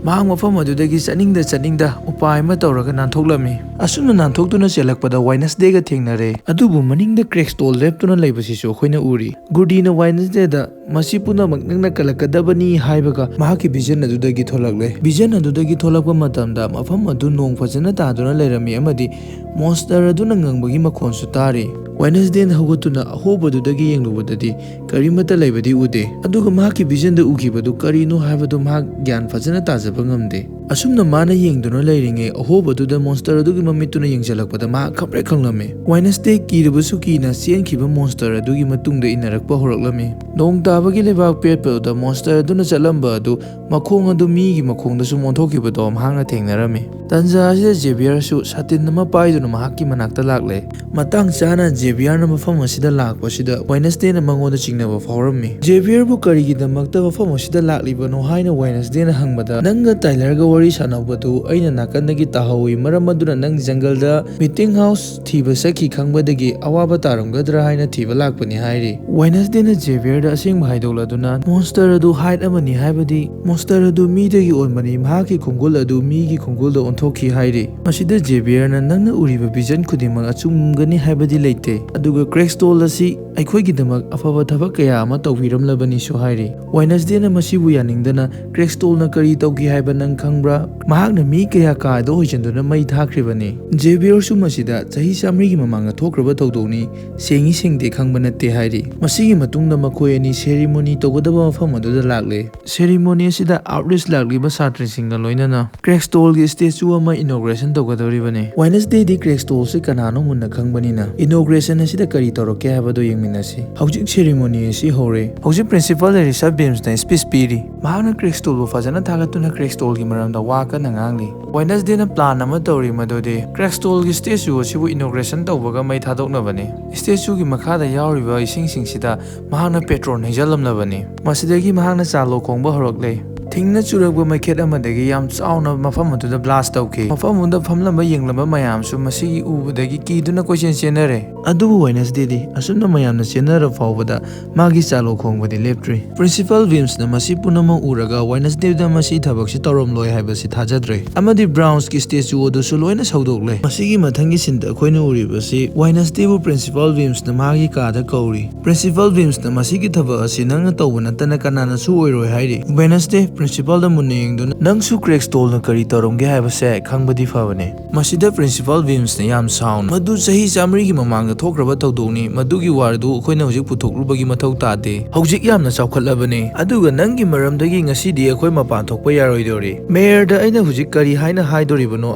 ꯃꯍꯥꯛ ꯃꯐꯝ ꯑꯗꯨꯗꯒꯤ ꯆꯠꯅꯤꯡꯗ ꯆꯠꯅꯤꯡꯗ ꯎꯄꯥꯏ ꯑꯃ ꯇꯧꯔꯒ ꯅꯥꯟꯊꯣꯛꯂꯝꯃꯤ꯫ ꯑꯁꯨꯝꯅ ꯅꯥꯟꯊꯣꯛꯇꯨꯅ ꯆꯦꯜꯂꯛꯄꯗ ꯋꯥꯏꯅꯁꯗꯦꯒ ꯊꯦꯡꯅꯔꯦ꯫ ꯑꯗꯨꯕꯨ ꯃꯅꯤꯡꯗ ꯀ꯭ꯔꯦꯛꯁꯇꯣꯜ ꯂꯦꯞꯇꯨꯅ ꯂꯩꯕꯁꯤꯁꯨ ꯑꯩꯈꯣꯏꯅ ꯎꯔꯤ꯫ ꯒꯨꯔꯗꯤꯅ ꯋꯥꯏꯅꯁꯗꯦꯗ, "ꯃꯁꯤ ꯄꯨꯝꯅꯃꯛ ꯅꯪꯅ ꯀꯜꯂꯛꯀꯗꯕꯅꯤ" ꯍꯥꯏꯕꯒ ꯃꯍꯥꯛꯀꯤ ꯚꯤꯖꯟ ꯑꯗꯨꯗꯒꯤ ꯊꯣꯛꯂꯛꯂꯦ꯫ ꯚꯤꯖꯟ ꯑꯗꯨꯗꯒꯤ ꯊꯣꯛꯂꯛꯄ ꯃꯇꯝꯗ ꯃꯐꯝ ꯑꯗꯨ ꯅꯣꯡ ꯐꯖꯅ ꯇꯥꯗꯨꯅ ꯂꯩꯔꯝꯃꯤ ꯑꯃꯗꯤ ꯃꯣꯟꯁꯇꯔ ꯑꯗꯨꯅ ꯉꯪꯕꯒꯤ ꯃꯈꯣꯟꯁꯨ ꯇꯥꯔꯤ꯫ ꯋꯦꯅꯁꯗꯦꯅ ꯍꯧꯒꯠꯇꯨꯅ ꯑꯍꯣꯕꯗꯨꯗꯒꯤ ꯌꯦꯡꯂꯨꯕꯗꯗꯤ ꯀꯔꯤꯃꯠꯇ ꯂꯩꯕꯗꯤ ꯎꯗꯦ꯫ ꯑꯗꯨꯒ ꯃꯍꯥꯛꯀꯤ ꯚꯤꯖꯟꯗ ꯎꯈꯤꯕꯗꯨ ꯀꯔꯤꯅꯣ ꯍꯥꯏꯕꯗꯨ ꯃꯍꯥꯛ ꯒ꯭ꯌꯥꯟ ꯐꯖꯅ ꯇꯥꯖꯕ ꯉꯝꯗꯦ꯫ ꯑꯁꯨꯝꯅ ꯃꯥꯅ ꯌꯦꯡꯗꯨꯅ ꯂꯩꯔꯤꯉꯩ, ꯑꯍꯣꯕꯗꯨꯗ ꯃꯣꯟꯁꯇꯔ ꯑꯗꯨꯒꯤ ꯃꯃꯤꯠꯇꯨꯅ ꯌꯦꯡꯁꯤꯜꯂꯛꯄꯗ ꯃꯍꯥꯛ ꯈꯪꯄ꯭ꯔꯦꯛ ꯈꯪꯂꯝꯃꯤ꯫ ꯋꯦꯅꯁꯗꯦ ꯀꯤꯔꯕꯁꯨ ꯀꯤꯅ ꯆꯦꯟꯈꯤꯕ ꯃꯣꯟꯁꯇꯔ ꯑꯗꯨꯒꯤ ꯃꯇꯨꯡꯗ ꯏꯟꯅꯔꯛꯄ ꯍꯧꯔꯛꯂꯝꯃꯤ꯫ ꯅꯣꯡ ꯇꯥꯕꯒꯤ ꯂꯩꯕꯥꯛ ꯄꯦꯠꯄꯗꯨꯗ ꯃꯣꯟꯁꯇꯔ ꯑꯗꯨꯅ ꯆꯠꯂꯝꯕ ꯑꯗꯨ ꯃꯈꯣꯡ ꯑꯗꯨ ꯃꯤꯒꯤ ꯃꯈꯣꯡꯗꯁꯨ ꯑꯣꯟꯊꯣꯛꯈꯤꯕꯗꯣ ꯃꯍꯥꯛꯅ ꯊꯦꯡꯅꯔꯝꯃꯤ꯫ ꯇꯟꯖꯥ ꯑꯁꯤꯗ ꯖꯦꯕꯤꯌꯔꯁꯨ ꯁꯥꯇꯤꯟ ꯑꯃ ꯄꯥꯏꯗꯨꯅ ꯃꯍꯥꯛꯀꯤ ꯃꯅꯥꯛꯇ ꯂꯥꯛꯂꯦ꯫ ꯃꯇꯥꯡ ꯆꯥꯅ ꯖꯦꯕꯤꯌꯔꯅ ꯃꯐꯝ ꯑꯁꯤꯗ ꯂꯥꯛꯄꯁꯤꯗ ꯋꯦꯅꯁꯗꯦꯅ ꯃꯉꯣꯟꯗ ꯆꯤꯡꯅꯕ ꯐꯥꯎꯔꯝꯃꯤ꯫ ꯖꯦꯕꯤꯌꯔꯕꯨ ꯀꯔꯤꯒꯤꯗꯃꯛꯇ ꯃꯐꯝ ꯑꯁꯤꯗ ꯂꯥꯛꯂꯤꯕꯅꯣ ꯍꯥꯏꯅ ꯋꯦꯅꯁꯗꯦꯅ ꯍꯪꯕꯗ, "ꯅꯪꯒ ꯇꯥꯏꯂꯔꯒ ꯋꯥꯔꯤ ꯁꯥꯟꯅꯕꯗꯨ ꯑꯩꯅ ꯅꯥꯀꯟꯗꯒꯤ ꯇꯥꯍꯧꯏ, ꯃꯔꯝ ꯑꯗꯨꯅ ꯅꯪ ꯖꯪꯒꯜꯗ ꯃꯤꯇꯤꯡ ꯍꯥꯎꯁ ꯊꯤꯕ ꯆꯠꯈꯤ ꯈꯪꯕꯗꯒꯤ ꯑꯋꯥꯕ ꯇꯥꯔꯝꯒꯗ꯭ꯔꯥ ꯍꯥꯏꯅ ꯊꯤꯕ ꯂꯥꯛꯄꯅꯤ" ꯍꯥꯏꯔꯤ꯫ ꯋꯦꯅꯁꯗꯦꯅ ꯖꯦꯕꯤꯌꯔꯗ ꯑꯁꯦꯡꯕ ꯍꯥꯏꯗꯣꯛꯂꯗꯨꯅ, ꯃꯣꯟꯁꯇꯔ ꯑꯗꯨ ꯍꯥꯏꯠ ꯑꯃꯅꯤ, ꯍꯥꯏꯕꯗꯤ ꯃꯣꯟꯁꯇꯔ ꯑꯗꯨ ꯃꯤꯗꯒꯤ ꯑꯣꯟꯕꯅꯤ, ꯃꯍꯥꯛꯀꯤ ꯈꯣꯡꯒꯨꯜ ꯑꯗꯨ ꯃꯤꯒꯤ ꯈꯣꯡꯒꯨꯜꯗ ꯑꯣꯟꯊꯣꯛꯈꯤ ꯍꯥꯏꯔꯤ꯫ ꯃꯁꯤꯗ ꯖꯦꯕꯤꯌꯔꯅ, "ꯅꯪꯅ ꯎꯔꯤꯕ ꯚꯤꯖꯟ ꯈꯨꯗꯤꯡꯃꯛ ꯑꯆꯨꯝꯒꯅꯤ ꯍꯥꯏꯕꯗꯤ ꯂꯩꯇꯦ, ꯑꯗꯨꯒ ꯀ꯭ꯔꯦꯛꯁꯇꯣꯜ ꯑꯁꯤ ꯑꯩꯈꯣꯏꯒꯤꯗꯃꯛ ꯑꯐꯕ ꯊꯕꯛ ꯀꯌꯥ ꯑꯃ ꯇꯧꯕꯤꯔꯝꯂꯕꯅꯤꯁꯨ ꯍꯥꯏꯔꯤ꯫ ꯋꯦꯅꯁꯗꯦꯅ ꯃꯁꯤꯕꯨ ꯌꯥꯅꯤꯡꯗꯅ, "ꯀ꯭ꯔꯦꯁꯇꯣꯜꯅ ꯀꯔꯤ ꯇꯧꯈꯤ ꯍꯥꯏꯕ ꯅꯪ ꯈꯪꯕ꯭ꯔꯥ? ꯃꯍꯥꯛꯅ ꯃꯤ ꯀꯌꯥ ꯀꯥꯗ ꯍꯣꯏꯖꯤꯟꯗꯨꯅ ꯃꯩ ꯊꯥꯈ꯭ꯔꯤꯕꯅꯤ꯫ ꯖꯦꯕꯤꯌꯔꯁꯨ ꯃꯁꯤꯗ ꯆꯍꯤ ꯆꯥꯃꯔꯤꯒꯤ ꯃꯃꯥꯡꯗ ꯊꯣꯛꯈ꯭ꯔꯕ ꯊꯧꯗꯣꯛꯅꯤ, ꯁꯦꯡꯏ ꯁꯦꯡꯗꯦ ꯈꯪꯕ ꯅꯠꯇꯦ" ꯍꯥꯏꯔꯤ꯫ ꯃꯁꯤꯒꯤ ꯃꯇꯨꯡꯗ ꯃꯈꯣꯏ ꯑꯅꯤ ꯁꯦꯔꯤꯃꯣꯅꯤ ꯇꯧꯒꯗꯕ ꯃꯐꯝ ꯑꯗꯨꯗ ꯂꯥꯛꯂꯦ꯫ ꯁꯦꯔꯤꯃꯣꯅꯤ ꯑꯁꯤꯗ ꯑꯥꯎꯠꯔꯤꯆ ꯂꯥꯛꯂꯤꯕ ꯁꯥꯇ꯭ꯔꯁꯤꯡꯒ ꯂꯣꯏꯅꯅ ꯀ꯭ꯔꯦꯁꯇꯣꯜꯒꯤ ꯁ꯭ꯇꯦꯆꯨ ꯑꯃ ꯏꯅꯣꯒ꯭ꯔꯦꯁꯟ ꯇꯧꯒꯗꯧꯔꯤꯕꯅꯤ꯫ ꯋꯦꯅꯁꯗꯦꯗꯤ ꯀ꯭ꯔꯦꯁꯇꯣꯜꯁꯤ ꯀꯅꯥꯅꯣ ꯃꯨꯟꯅ ꯈꯪꯕꯅꯤꯅ, ꯏꯅꯣꯒ꯭ꯔꯦꯁꯟ ꯑꯁꯤꯗ ꯀꯔꯤ ꯇꯧꯔꯛꯀꯦ ꯍꯥꯏꯕꯗꯨ ꯌꯦꯡꯃꯤꯟꯅꯁꯤ꯫ ꯍꯧꯖꯤꯛ ꯁꯦꯔꯤꯃꯣꯅꯤ ꯑꯁꯤ ꯍꯧꯔꯦ꯫ ꯍꯧꯖꯤꯛ ꯄ꯭ꯔꯤꯟꯁꯤꯄꯥꯜ ꯂꯦꯔꯤꯁꯥ ꯕꯤꯝꯁꯅ ꯁ꯭ꯄꯤꯆ ꯄꯤꯔꯤ꯫ ꯃꯍꯥꯛꯅ ꯀ꯭ꯔꯦꯁꯇꯣꯜꯕꯨ ꯐꯖꯅ ꯊꯥꯒꯠꯇꯨꯅ ꯀ꯭ꯔꯦꯁꯇꯣꯜꯒꯤ ꯃꯔꯝꯗ ꯋꯥ ꯀꯟꯅ ꯉꯥꯡꯂꯤ꯫ ꯋꯦꯅꯁꯗꯦꯅ ꯄ꯭ꯂꯥꯟ ꯑꯃ ꯇꯧꯔꯤ, ꯃꯗꯨꯗꯤ ꯀ꯭ꯔꯦꯁꯇꯣꯜꯒꯤ ꯁ꯭ꯇꯦꯆꯨ ꯑꯁꯤꯕꯨ ꯏꯅꯣꯒ꯭ꯔꯦꯁꯟ ꯇꯧꯕꯒ ꯃꯩ ꯊꯥꯗꯣꯛꯅꯕꯅꯤ꯫ ꯁ꯭ꯇꯦꯆꯨꯒꯤ ꯃꯈꯥꯗ ꯌꯥꯎꯔꯤꯕ ꯏꯁꯤꯡꯁꯤꯡꯁꯤꯗ ꯃꯍꯥꯛꯅ ꯄꯦꯇ꯭ꯔꯣꯜ ꯍꯩꯖꯤꯜꯂꯝꯂꯕꯅꯤ꯫ ꯃꯁꯤꯗꯒꯤ ꯃꯍꯥꯛꯅ ꯆꯥꯂꯣ ꯈꯣꯡꯕ ꯍꯧꯔꯛꯂꯦ꯫ ꯊꯤꯡꯅ ꯆꯨꯔꯛꯄ ꯃꯩꯈꯦꯠ ꯑꯃꯗꯒꯤ ꯌꯥꯝ ꯆꯥꯎꯅ ꯃꯐꯝ ꯑꯗꯨꯗ ꯕ꯭ꯂꯥꯁ ꯇꯧꯈꯤ꯫ ꯃꯐꯝ ꯑꯗꯨꯗ ꯐꯝꯂꯝꯕ ꯌꯦꯡꯂꯝꯕ ꯃꯌꯥꯝꯁꯨ ꯃꯁꯤꯒꯤ ꯎꯕꯗꯒꯤ ꯀꯤꯗꯨꯅ ꯀꯣꯏꯆꯦꯟ ꯆꯦꯟꯅꯔꯦ꯫ ꯑꯗꯨꯕꯨ ꯋꯦꯅꯁꯗꯦꯗꯤ ꯑꯁꯨꯝꯅ ꯃꯌꯥꯝꯅ ꯆꯦꯟꯅꯔ ꯐꯥꯎꯕꯗ ꯃꯥꯒꯤ ꯆꯥꯂꯣ ꯈꯣꯡꯕꯗꯤ ꯂꯦꯞꯇ꯭ꯔꯤ꯫ ꯄ꯭ꯔꯤꯟꯁꯤꯄꯥꯜ ꯕꯤꯝꯁꯅ ꯃꯁꯤ ꯄꯨꯝꯅꯃꯛ ꯎꯔꯒ ꯋꯦꯅꯁꯗꯦꯗ ꯃꯁꯤ ꯊꯕꯛꯁꯤ ꯇꯧꯔꯝꯂꯣꯏ ꯍꯥꯏꯕꯁꯤ ꯊꯥꯖꯗ꯭ꯔꯦ, ꯑꯃꯗꯤ ꯕ꯭ꯔꯥꯎꯟꯁꯀꯤ ꯁ꯭ꯇꯦꯆꯨ ꯑꯗꯨꯁꯨ ꯂꯣꯏꯅ ꯁꯧꯗꯣꯛꯂꯦ꯫ ꯃꯁꯤꯒꯤ ꯃꯊꯪꯒꯤ ꯁꯤꯟꯗ ꯑꯩꯈꯣꯏꯅ ꯎꯔꯤꯕꯁꯤ ꯋꯦꯅꯁꯗꯦꯕꯨ ꯄ꯭ꯔꯤꯟꯁꯤꯄꯥꯜ ꯕꯤꯝꯁꯅ ꯃꯥꯒꯤ ꯀꯥꯗ ꯀꯧꯔꯤ꯫ ꯄ꯭ꯔꯤꯟꯁꯤꯄꯥꯜ ꯕꯤꯝꯁꯅ ꯃꯁꯤꯒꯤ ꯊꯕꯛ ꯑꯁꯤ ꯅꯪꯅ ꯇꯧꯕ ꯅꯠꯇꯅ ꯀꯅꯥꯅꯁꯨ ꯑꯣꯏꯔꯣꯏ ꯍꯥꯏꯔꯤ꯫ ꯋꯦꯅꯁꯗꯦ ꯄ꯭ꯔꯤꯟꯁꯤꯄꯥꯜꯗ ꯃꯨꯟꯅ ꯌꯦꯡꯗꯨꯅ, "ꯅꯪꯁꯨ ꯀ꯭ꯔꯦꯁꯇꯣꯜꯅ ꯀꯔꯤ ꯇꯧꯔꯝꯒꯦ ꯍꯥꯏꯕꯁꯦ ꯈꯪꯕꯗꯤ ꯐꯕꯅꯦ"꯫ ꯃꯁꯤꯗ ꯄ꯭ꯔꯤꯟꯁꯤꯄꯥꯜ ꯕꯤꯝꯁꯅ ꯌꯥꯝ ꯁꯥꯎꯅ, "ꯃꯗꯨ ꯆꯍꯤ ꯆꯥꯃꯔꯤꯒꯤ ꯃꯃꯥꯡꯗ ꯊꯣꯛꯈ꯭ꯔꯕ ꯊꯧꯗꯣꯛꯅꯤ, ꯃꯗꯨꯒꯤ ꯋꯥꯔꯤꯗꯨ ꯑꯩꯈꯣꯏꯅ ꯍꯧꯖꯤꯛ ꯄꯨꯊꯣꯛꯂꯨꯕꯒꯤ ꯃꯊꯧ ꯇꯥꯗꯦ꯫ ꯍꯧꯖꯤꯛ ꯌꯥꯝꯅ ꯆꯥꯎꯈꯠꯂꯕꯅꯤ, ꯑꯗꯨꯒ ꯅꯪꯒꯤ ꯃꯔꯝꯗꯒꯤ ꯉꯁꯤꯗꯤ ꯑꯩꯈꯣꯏ ꯃꯄꯥꯟ ꯊꯣꯛꯄ ꯌꯥꯔꯣꯏꯗꯧꯔꯤ꯫ ꯃꯦꯌꯔꯗ ꯑꯩꯅ ꯍꯧꯖꯤꯛ ꯀꯔꯤ ꯍꯥꯏꯅ ꯍꯥꯏꯗꯣꯔꯤꯕꯅꯣ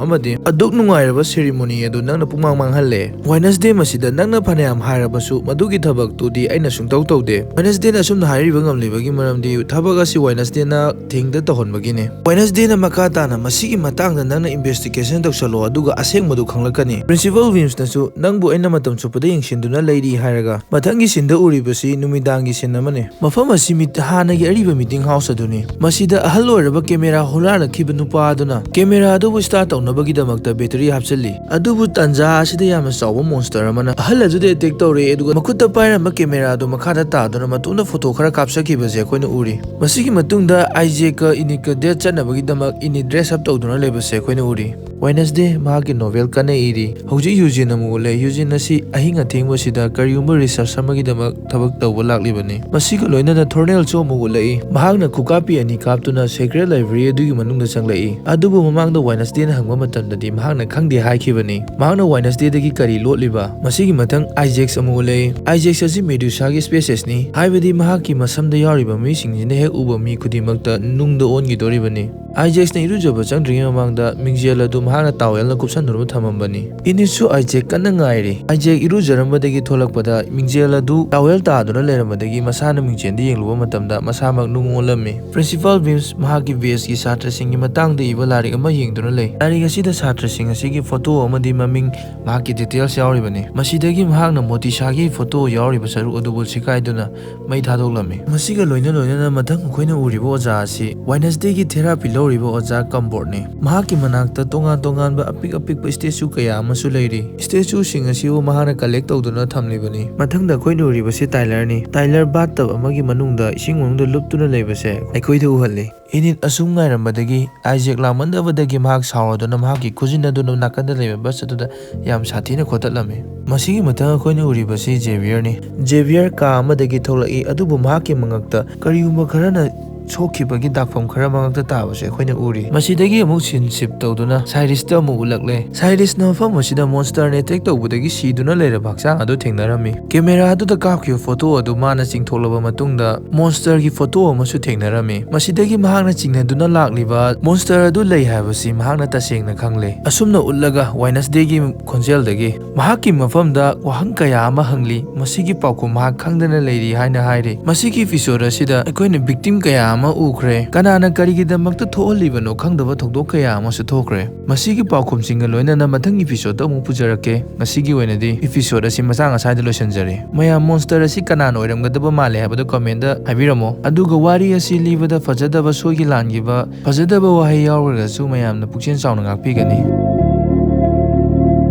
ꯑꯃꯗꯤ ꯑꯗꯨꯛ ꯅꯨꯡꯉꯥꯏꯔꯕ ꯁꯦꯔꯤꯃꯣꯅꯤ ꯑꯗꯨ ꯅꯪꯅ ꯄꯨꯡꯃꯥꯡ ꯃꯥꯡꯍꯜꯂꯦ꯫ ꯋꯦꯅꯁꯗꯦ ꯃꯁꯤꯗ ꯅꯪꯅ ꯐꯅꯌꯥꯝ ꯍꯥꯏꯔꯕꯁꯨ ꯃꯗꯨꯒꯤ ꯊꯕꯛꯇꯨꯗꯤ ꯑꯩꯅ ꯁꯨꯡꯇꯧ ꯇꯧꯗꯦ"꯫ ꯋꯦꯅꯁꯗꯦꯅ ꯑꯁꯨꯝꯅ ꯍꯥꯏꯔꯤꯕ ꯉꯝꯂꯤꯕꯒꯤ ꯃꯔꯝꯗꯤ ꯊꯕꯛ ꯑꯁꯤ ꯋꯦꯅꯁꯗꯦꯅ ꯊꯤꯡꯗ ꯇꯧꯍꯟꯕꯒꯤꯅꯤ꯫ ꯋꯦꯅꯁꯗꯦꯅ ꯃꯈꯥ ꯇꯥꯅ, "ꯃꯁꯤꯒꯤ ꯃꯇꯥꯡꯗ ꯅꯪꯅ ꯏꯟꯚꯦꯁꯇꯤꯒꯦꯁꯟ ꯇꯧꯁꯜꯂꯣ, ꯑꯗꯨꯒ ꯑꯁꯦꯡꯕꯗꯨ ꯈꯪꯂꯛꯀꯅꯤ"꯫ ꯄ꯭ꯔꯤꯟꯁꯤꯄꯥꯜ ꯕꯤꯝꯁꯅꯁꯨ, "ꯅꯪꯕꯨ ꯑꯩꯅ ꯃꯇꯝ ꯆꯨꯞꯄꯗ ꯌꯦꯡꯁꯤꯟꯗꯨꯅ ꯂꯩꯔꯤ" ꯍꯥꯏꯔꯒ ꯃꯊꯪꯒꯤ ꯁꯤꯟꯗ ꯎꯔꯤꯕꯁꯤ ꯅꯨꯃꯤꯗꯥꯡꯒꯤ ꯁꯤꯟ ꯑꯃꯅꯤ꯫ ꯃꯐꯝ ꯑꯁꯤ ꯃꯤꯠ-, ꯍꯥꯟꯅꯒꯤ ꯑꯔꯤꯕ ꯃꯤꯇꯤꯡ ꯍꯥꯎꯁ ꯑꯗꯨꯅꯤ꯫ ꯃꯁꯤꯗ ꯑꯍꯜ ꯑꯣꯏꯔꯕ ꯀꯦꯃꯦꯔꯥ ꯍꯨꯔꯥꯜꯂꯛꯈꯤꯕ ꯅꯨꯄꯥ ꯑꯗꯨꯅ ꯀꯦꯃꯦꯔꯥ ꯑꯗꯨꯕꯨ ꯁ꯭ꯇꯥꯔꯠ ꯇꯧꯅꯕꯒꯤꯗꯃꯛꯇ ꯕꯦꯇꯔꯤ ꯍꯥꯞꯆꯤꯜꯂꯤ꯫ ꯑꯗꯨꯕꯨ ꯇꯥꯟꯖꯥ ꯑꯁꯤꯗ ꯌꯥꯝꯅ ꯆꯥꯎꯕ ꯃꯣꯟꯁꯇꯔ ꯑꯃꯅ ꯑꯍꯜ ꯑꯗꯨꯗ ꯑꯦꯇꯦꯛ ꯇꯧꯔꯦ, ꯑꯗꯨꯒ ꯃꯈꯨꯠꯇ ꯄꯥꯏꯔꯝꯕ ꯀꯦꯃꯦꯔꯥ ꯑꯗꯨ ꯃꯈꯥꯗ ꯇꯥꯗꯨꯅ ꯃꯇꯣꯝꯇ ꯐꯣꯇꯣ ꯈꯔ ꯀꯥꯞꯆꯈꯤꯕꯁꯦ ꯑꯩꯈꯣꯏꯅ ꯎꯔꯤ꯫ ꯃꯁꯤꯒꯤ ꯃꯇꯨꯡꯗ ꯑꯥꯏꯖꯦꯛꯀ ꯏꯅꯤꯛꯀ ꯗꯦꯠ ꯆꯠꯅꯕꯒꯤꯗꯃꯛ ꯏꯅꯤꯠ ꯗ꯭ꯔꯦꯁ ꯑꯞ ꯇꯧꯗꯨꯅ ꯂꯩꯕꯁꯦ ꯑꯩꯈꯣꯏꯅ ꯎꯔꯤ꯫ ꯋꯦꯅꯁꯗꯦ ꯃꯍꯥꯛꯀꯤ ꯅꯣꯚꯦꯜ ꯀꯟꯅ ꯏꯔꯤ꯫ ꯍꯧꯖꯤꯛ ꯌꯨꯖꯤꯟ ꯑꯃꯨꯛ ꯎꯠꯂꯦ꯫ ꯌꯨꯖꯤꯟ ꯑꯁꯤ ꯑꯍꯤꯡ ꯑꯊꯦꯡꯕꯁꯤꯗ ꯀꯔꯤꯒꯨꯝꯕ ꯔꯤꯁꯔꯆ ꯑꯃꯒꯤꯗꯃꯛ ꯊꯕꯛ ꯇꯧꯕ ꯂꯥꯛꯂꯤꯕꯅꯤ꯫ ꯃꯁꯤꯒ ꯂꯣꯏꯅꯅ ꯊꯣꯔꯅꯦꯜꯁꯨ ꯑꯃꯨꯛ ꯎꯠꯂꯛꯏ꯫ ꯃꯍꯥꯛꯅ ꯈꯨꯀꯥꯞꯄꯤ ꯑꯅꯤ ꯀꯥꯞꯇꯨꯅ ꯁꯦꯀ꯭ꯔꯦꯠ ꯂꯥꯏꯕ꯭ꯔꯦꯔꯤ ꯑꯗꯨꯒꯤ ꯃꯅꯨꯡꯗ ꯆꯪꯂꯛꯏ꯫ ꯑꯗꯨꯕꯨ ꯃꯃꯥꯡꯗ ꯋꯦꯅꯁꯗꯦꯅ ꯍꯪꯕ ꯃꯇꯝꯗꯗꯤ ꯃꯍꯥꯛꯅ ꯈꯪꯗꯦ ꯍꯥꯏꯈꯤꯕꯅꯤ꯫ ꯃꯍꯥꯛꯅ ꯋꯦꯅꯁꯗꯦꯗꯒꯤ ꯀꯔꯤ ꯂꯣꯠꯂꯤꯕ? ꯃꯁꯤꯒꯤ ꯃꯊꯪ ꯑꯥꯏꯖꯦꯛꯁ ꯑꯃꯨꯛ ꯎꯠꯂꯛꯏ꯫ ꯑꯥꯏꯖꯦꯛꯁ ꯑꯁꯤ ꯃꯦꯗꯨꯁꯥꯒꯤ ꯁ꯭ꯄꯦꯁꯤꯁꯅꯤ, ꯍꯥꯏꯕꯗꯤ ꯃꯍꯥꯛꯀꯤ ꯃꯁꯝꯗ ꯌꯥꯎꯔꯤꯕ ꯃꯤꯁꯤꯡꯁꯤꯅ ꯍꯦꯛ ꯎꯕ ꯃꯤ ꯈꯨꯗꯤꯡꯃꯛꯇ ꯅꯨꯡꯗ ꯑꯣꯟꯈꯤꯗꯣꯔꯤꯕꯅꯤ꯫ ꯑꯥꯏꯖꯦꯛꯁꯅ ꯏꯔꯨꯖꯕ ꯆꯪꯗ꯭ꯔꯤꯉꯩ ꯃꯃꯥꯡꯗ ꯃꯤꯡꯖꯦꯜ ꯑꯗꯨ ꯃꯍꯥꯛꯅ ꯇꯥꯋꯦꯜꯅ ꯀꯨꯞꯁꯟꯗꯨꯅ ꯊꯝꯃꯝꯕꯅꯤ꯫ ꯏꯅꯤꯠꯁꯨ ꯑꯥꯏꯖꯦꯛ ꯀꯟꯅ ꯉꯥꯏꯔꯤ꯫ ꯑꯥꯏꯖꯦꯛ ꯏꯔꯨꯖꯔꯝꯕꯗꯒꯤ ꯊꯣꯛꯂꯛꯄꯗ ꯃꯤꯡꯖꯦꯜ ꯑꯗꯨ ꯇꯥꯋꯦꯜ ꯇꯥꯗꯨꯅ ꯂꯩꯔꯝꯕꯗꯒꯤ ꯃꯁꯥꯅ ꯃꯤꯡꯖꯦꯜꯗ ꯌꯦꯡꯂꯨꯕ ꯃꯇꯝꯗ ꯃꯁꯥꯃꯛ ꯅꯨꯡ ꯑꯣꯜꯂꯝꯃꯤ꯫ ꯄ꯭ꯔꯤꯟꯁꯤꯄꯥꯜ ꯕꯤꯝꯁ ꯃꯍꯥꯛꯀꯤ ꯕꯦꯁꯀꯤ ꯁꯥꯇ꯭ꯔꯁꯤꯡꯒꯤ ꯃꯇꯥꯡꯗ ꯏꯕ ꯂꯥꯏꯔꯤꯛ ꯑꯃ ꯌꯦꯡꯗꯨꯅ ꯂꯩ꯫ ꯂꯥꯏꯔꯤꯛ ꯑꯁꯤꯗ ꯁꯥꯇ꯭ꯔꯁꯤꯡ ꯑꯁꯤꯒꯤ ꯐꯣꯇꯣ ꯑꯃꯗꯤ ꯃꯃꯤꯡ, ꯃꯍꯥꯛꯀꯤ ꯗꯤꯇꯦꯜꯁ ꯌꯥꯎꯔꯤꯕꯅꯤ꯫ ꯃꯁꯤꯗꯒꯤ ꯃꯍꯥꯛꯅ ꯃꯣꯇꯤꯁꯥꯒꯤ ꯐꯣꯇꯣ ꯌꯥꯎꯔꯤꯕ ꯁꯔꯨꯛ ꯑꯗꯨꯕꯨ ꯁꯤꯀꯥꯏꯗꯨꯅ ꯃꯩ ꯊꯥꯗꯣꯛꯂꯝꯃꯤ꯫ ꯃꯁꯤꯒ ꯂꯣꯏꯅ ꯂꯣꯏꯅꯅ ꯃꯊꯪ ꯑꯩꯈꯣꯏꯅ ꯎꯔꯤꯕ ꯑꯣꯖꯥ ꯑꯁꯤ ꯋꯦꯅꯁꯗꯦꯒꯤ ꯊꯦꯔꯥꯄꯤ ꯂꯧꯔꯤꯕ ꯑꯣꯖꯥ ꯀꯝꯕꯣꯔꯠꯅꯤ꯫ ꯃꯍꯥꯛꯀꯤ ꯃꯅꯥꯛꯇ ꯇꯣꯉꯥꯟ ꯇꯣꯉꯥꯟꯕ ꯑꯄꯤꯛ ꯑꯄꯤꯛꯄ ꯁ꯭ꯇꯦꯆꯨ ꯀꯌꯥ ꯑꯃꯁꯨ ꯂꯩꯔꯤ꯫ ꯁ꯭ꯇꯦꯆꯨꯁꯤꯡ ꯑꯁꯤꯕꯨ ꯃꯍꯥꯛꯅ ꯀꯂꯦꯛ ꯇꯧꯗꯨꯅ ꯊꯝꯂꯤꯕꯅꯤ꯫ ꯃꯊꯪꯗ ꯑꯩꯈꯣꯏꯅ ꯎꯔꯤꯕꯁꯤ ꯇꯥꯏꯂꯔꯅꯤ꯫ ꯇꯥꯏꯂꯔ ꯕꯥꯠꯇꯕ ꯑꯃꯒꯤ ꯃꯅꯨꯡꯗ ꯏꯁꯤꯡ ꯃꯅꯨꯡꯗ ꯂꯨꯞꯇꯨꯅ ꯂꯩꯕꯁꯦ ꯑꯩꯈꯣꯏꯗ ꯎꯍꯜꯂꯤ꯫ ꯏꯅꯤꯠ ꯑꯁꯨꯝ ꯉꯥꯏꯔꯝꯕꯗꯒꯤ ꯑꯥꯏꯖꯦꯛ ꯂꯥꯛꯃꯟꯗꯕꯗꯒꯤ ꯃꯍꯥꯛ ꯁꯥꯎꯔꯗꯨꯅ ꯃꯍꯥꯛꯀꯤ ꯈꯨꯖꯤꯟ ꯑꯗꯨꯅ ꯅꯥꯀꯟꯗ ꯂꯩꯕ ꯕꯁ ꯑꯗꯨꯗ ꯌꯥꯝ ꯁꯥꯊꯤꯅ ꯈꯣꯠꯇꯠꯂꯝꯃꯤ꯫ ꯃꯁꯤꯒꯤ ꯃꯊꯪ ꯑꯩꯈꯣꯏꯅ ꯎꯔꯤꯕꯁꯤ ꯖꯦꯚꯤꯌꯔꯅꯤ꯫ ꯖꯦꯚꯤꯌꯔ ꯀꯥ ꯑꯃꯗꯒꯤ ꯊꯣꯛꯂꯛꯏ, ꯑꯗꯨꯕꯨ ꯃꯍꯥꯛꯀꯤ ꯃꯉꯛꯇ ꯀꯔꯤꯒꯨꯝꯕ ꯈꯔꯅ ꯁꯣꯛꯈꯤꯕꯒꯤ ꯗꯥꯛꯐꯝ ꯈꯔ ꯃꯉꯛꯇ ꯇꯥꯕꯁꯨ ꯑꯩꯈꯣꯏꯅ ꯎꯔꯤ꯫ ꯃꯁꯤꯗꯒꯤ ꯑꯃꯨꯛ ꯁꯤꯟ ꯁꯤꯞ ꯇꯧꯗꯨꯅ ꯁꯥꯏꯔꯤꯁꯇ ꯑꯃꯨꯛ ꯎꯠꯂꯛꯂꯦ꯫ ꯁꯥꯏꯔꯤꯁꯅ ꯃꯐꯝ ꯑꯁꯤꯗ ꯃꯣꯟꯁꯇꯔꯅ ꯑꯦꯇꯦꯛ ꯇꯧꯕꯗꯒꯤ ꯁꯤꯗꯨꯅ ꯂꯩꯔꯕ ꯍꯛꯆꯥꯡ ꯑꯗꯨ ꯊꯦꯡꯅꯔꯝꯃꯤ꯫ ꯀꯦꯃꯦꯔꯥ ꯑꯗꯨꯗ ꯀꯥꯞꯈꯤꯕ ꯐꯣꯇꯣ ꯑꯗꯨ ꯃꯥꯅ ꯆꯤꯡꯊꯣꯛꯂꯕ ꯃꯇꯨꯡꯗ ꯃꯣꯟꯁꯇꯔꯒꯤ ꯐꯣꯇꯣ ꯑꯃꯁꯨ ꯊꯦꯡꯅꯔꯝꯃꯤ꯫ ꯃꯁꯤꯗꯒꯤ ꯃꯍꯥꯛꯅ ꯆꯤꯡꯅꯗꯨꯅ ꯂꯥꯛꯂꯤꯕ ꯃꯣꯟꯁꯇꯔ ꯑꯗꯨ ꯂꯩ ꯍꯥꯏꯕꯁꯤ ꯃꯍꯥꯛꯅ ꯇꯁꯦꯡꯅ ꯈꯪꯂꯦ꯫ ꯑꯁꯨꯝꯅ ꯎꯠꯂꯒ ꯋꯦꯅꯁꯗꯦꯒꯤ ꯈꯣꯟꯖꯦꯜꯗꯒꯤ ꯃꯍꯥꯛꯀꯤ ꯃꯐꯝꯗ ꯋꯥꯍꯪ ꯀꯌꯥ ꯑꯃ ꯍꯪꯂꯤ꯫ ꯃꯁꯤꯒꯤ ꯄꯥꯎꯈꯨꯝ ꯃꯍꯥꯛ ꯈꯪꯗꯅ ꯂꯩꯔꯤ ꯍꯥꯏꯅ ꯍꯥꯏꯔꯤ꯫ ꯃꯁꯤꯒꯤ ꯏꯄꯤꯁꯣꯗ ꯑꯁꯤꯗ ꯑꯩꯈꯣꯏꯅ ꯚꯤꯛꯇꯤꯝ ꯀꯌꯥ ꯑꯃ ꯎꯈ꯭ꯔꯦ꯫ ꯀꯅꯥꯅ ꯀꯔꯤꯒꯤꯗꯃꯛꯇ ꯊꯣꯛꯍꯜꯂꯤꯕꯅꯣ ꯈꯪꯗꯕ ꯊꯧꯗꯣꯛ ꯀꯌꯥ ꯑꯃꯁꯨ ꯊꯣꯛꯈ꯭ꯔꯦ꯫ ꯃꯁꯤꯒꯤ ꯄꯥꯎꯈꯨꯝꯁꯤꯡꯒ ꯂꯣꯏꯅꯅ ꯃꯊꯪꯒꯤ ꯏꯄꯤꯁꯣꯗ ꯑꯃꯨꯛ ꯄꯨꯖꯔꯛꯀꯦ꯫ ꯉꯁꯤꯒꯤ ꯑꯣꯏꯅꯗꯤ ꯏꯄꯤꯁꯣꯗ ꯑꯁꯤ ꯃꯇꯥꯡ ꯑꯁ꯭ꯋꯥꯏꯗ ꯂꯣꯏꯁꯤꯟꯖꯔꯦ꯫ ꯃꯌꯥꯝ, ꯃꯣꯟꯁꯇꯔ ꯑꯁꯤ ꯀꯅꯥꯅ ꯑꯣꯏꯔꯝꯒꯗꯕ ꯃꯥꯜꯂꯦ ꯍꯥꯏꯕꯗꯨ ꯀꯃꯦꯟꯗ ꯍꯥꯏꯕꯤꯔꯝꯃꯣ꯫ ꯑꯗꯨꯒ ꯋꯥꯔꯤ ꯑꯁꯤ ꯂꯤꯕꯗ ꯐꯖꯗꯕ, ꯁꯣꯏꯈꯤ ꯂꯥꯟꯈꯤꯕ, ꯐꯖꯗꯕ ꯋꯥꯍꯩ ꯌꯥꯎꯔꯒꯁꯨ ꯃꯌꯥꯝꯅ ꯄꯨꯛꯆꯦꯜ ꯆꯥꯎꯅ ꯉꯥꯛꯄꯤꯒꯅꯤ꯫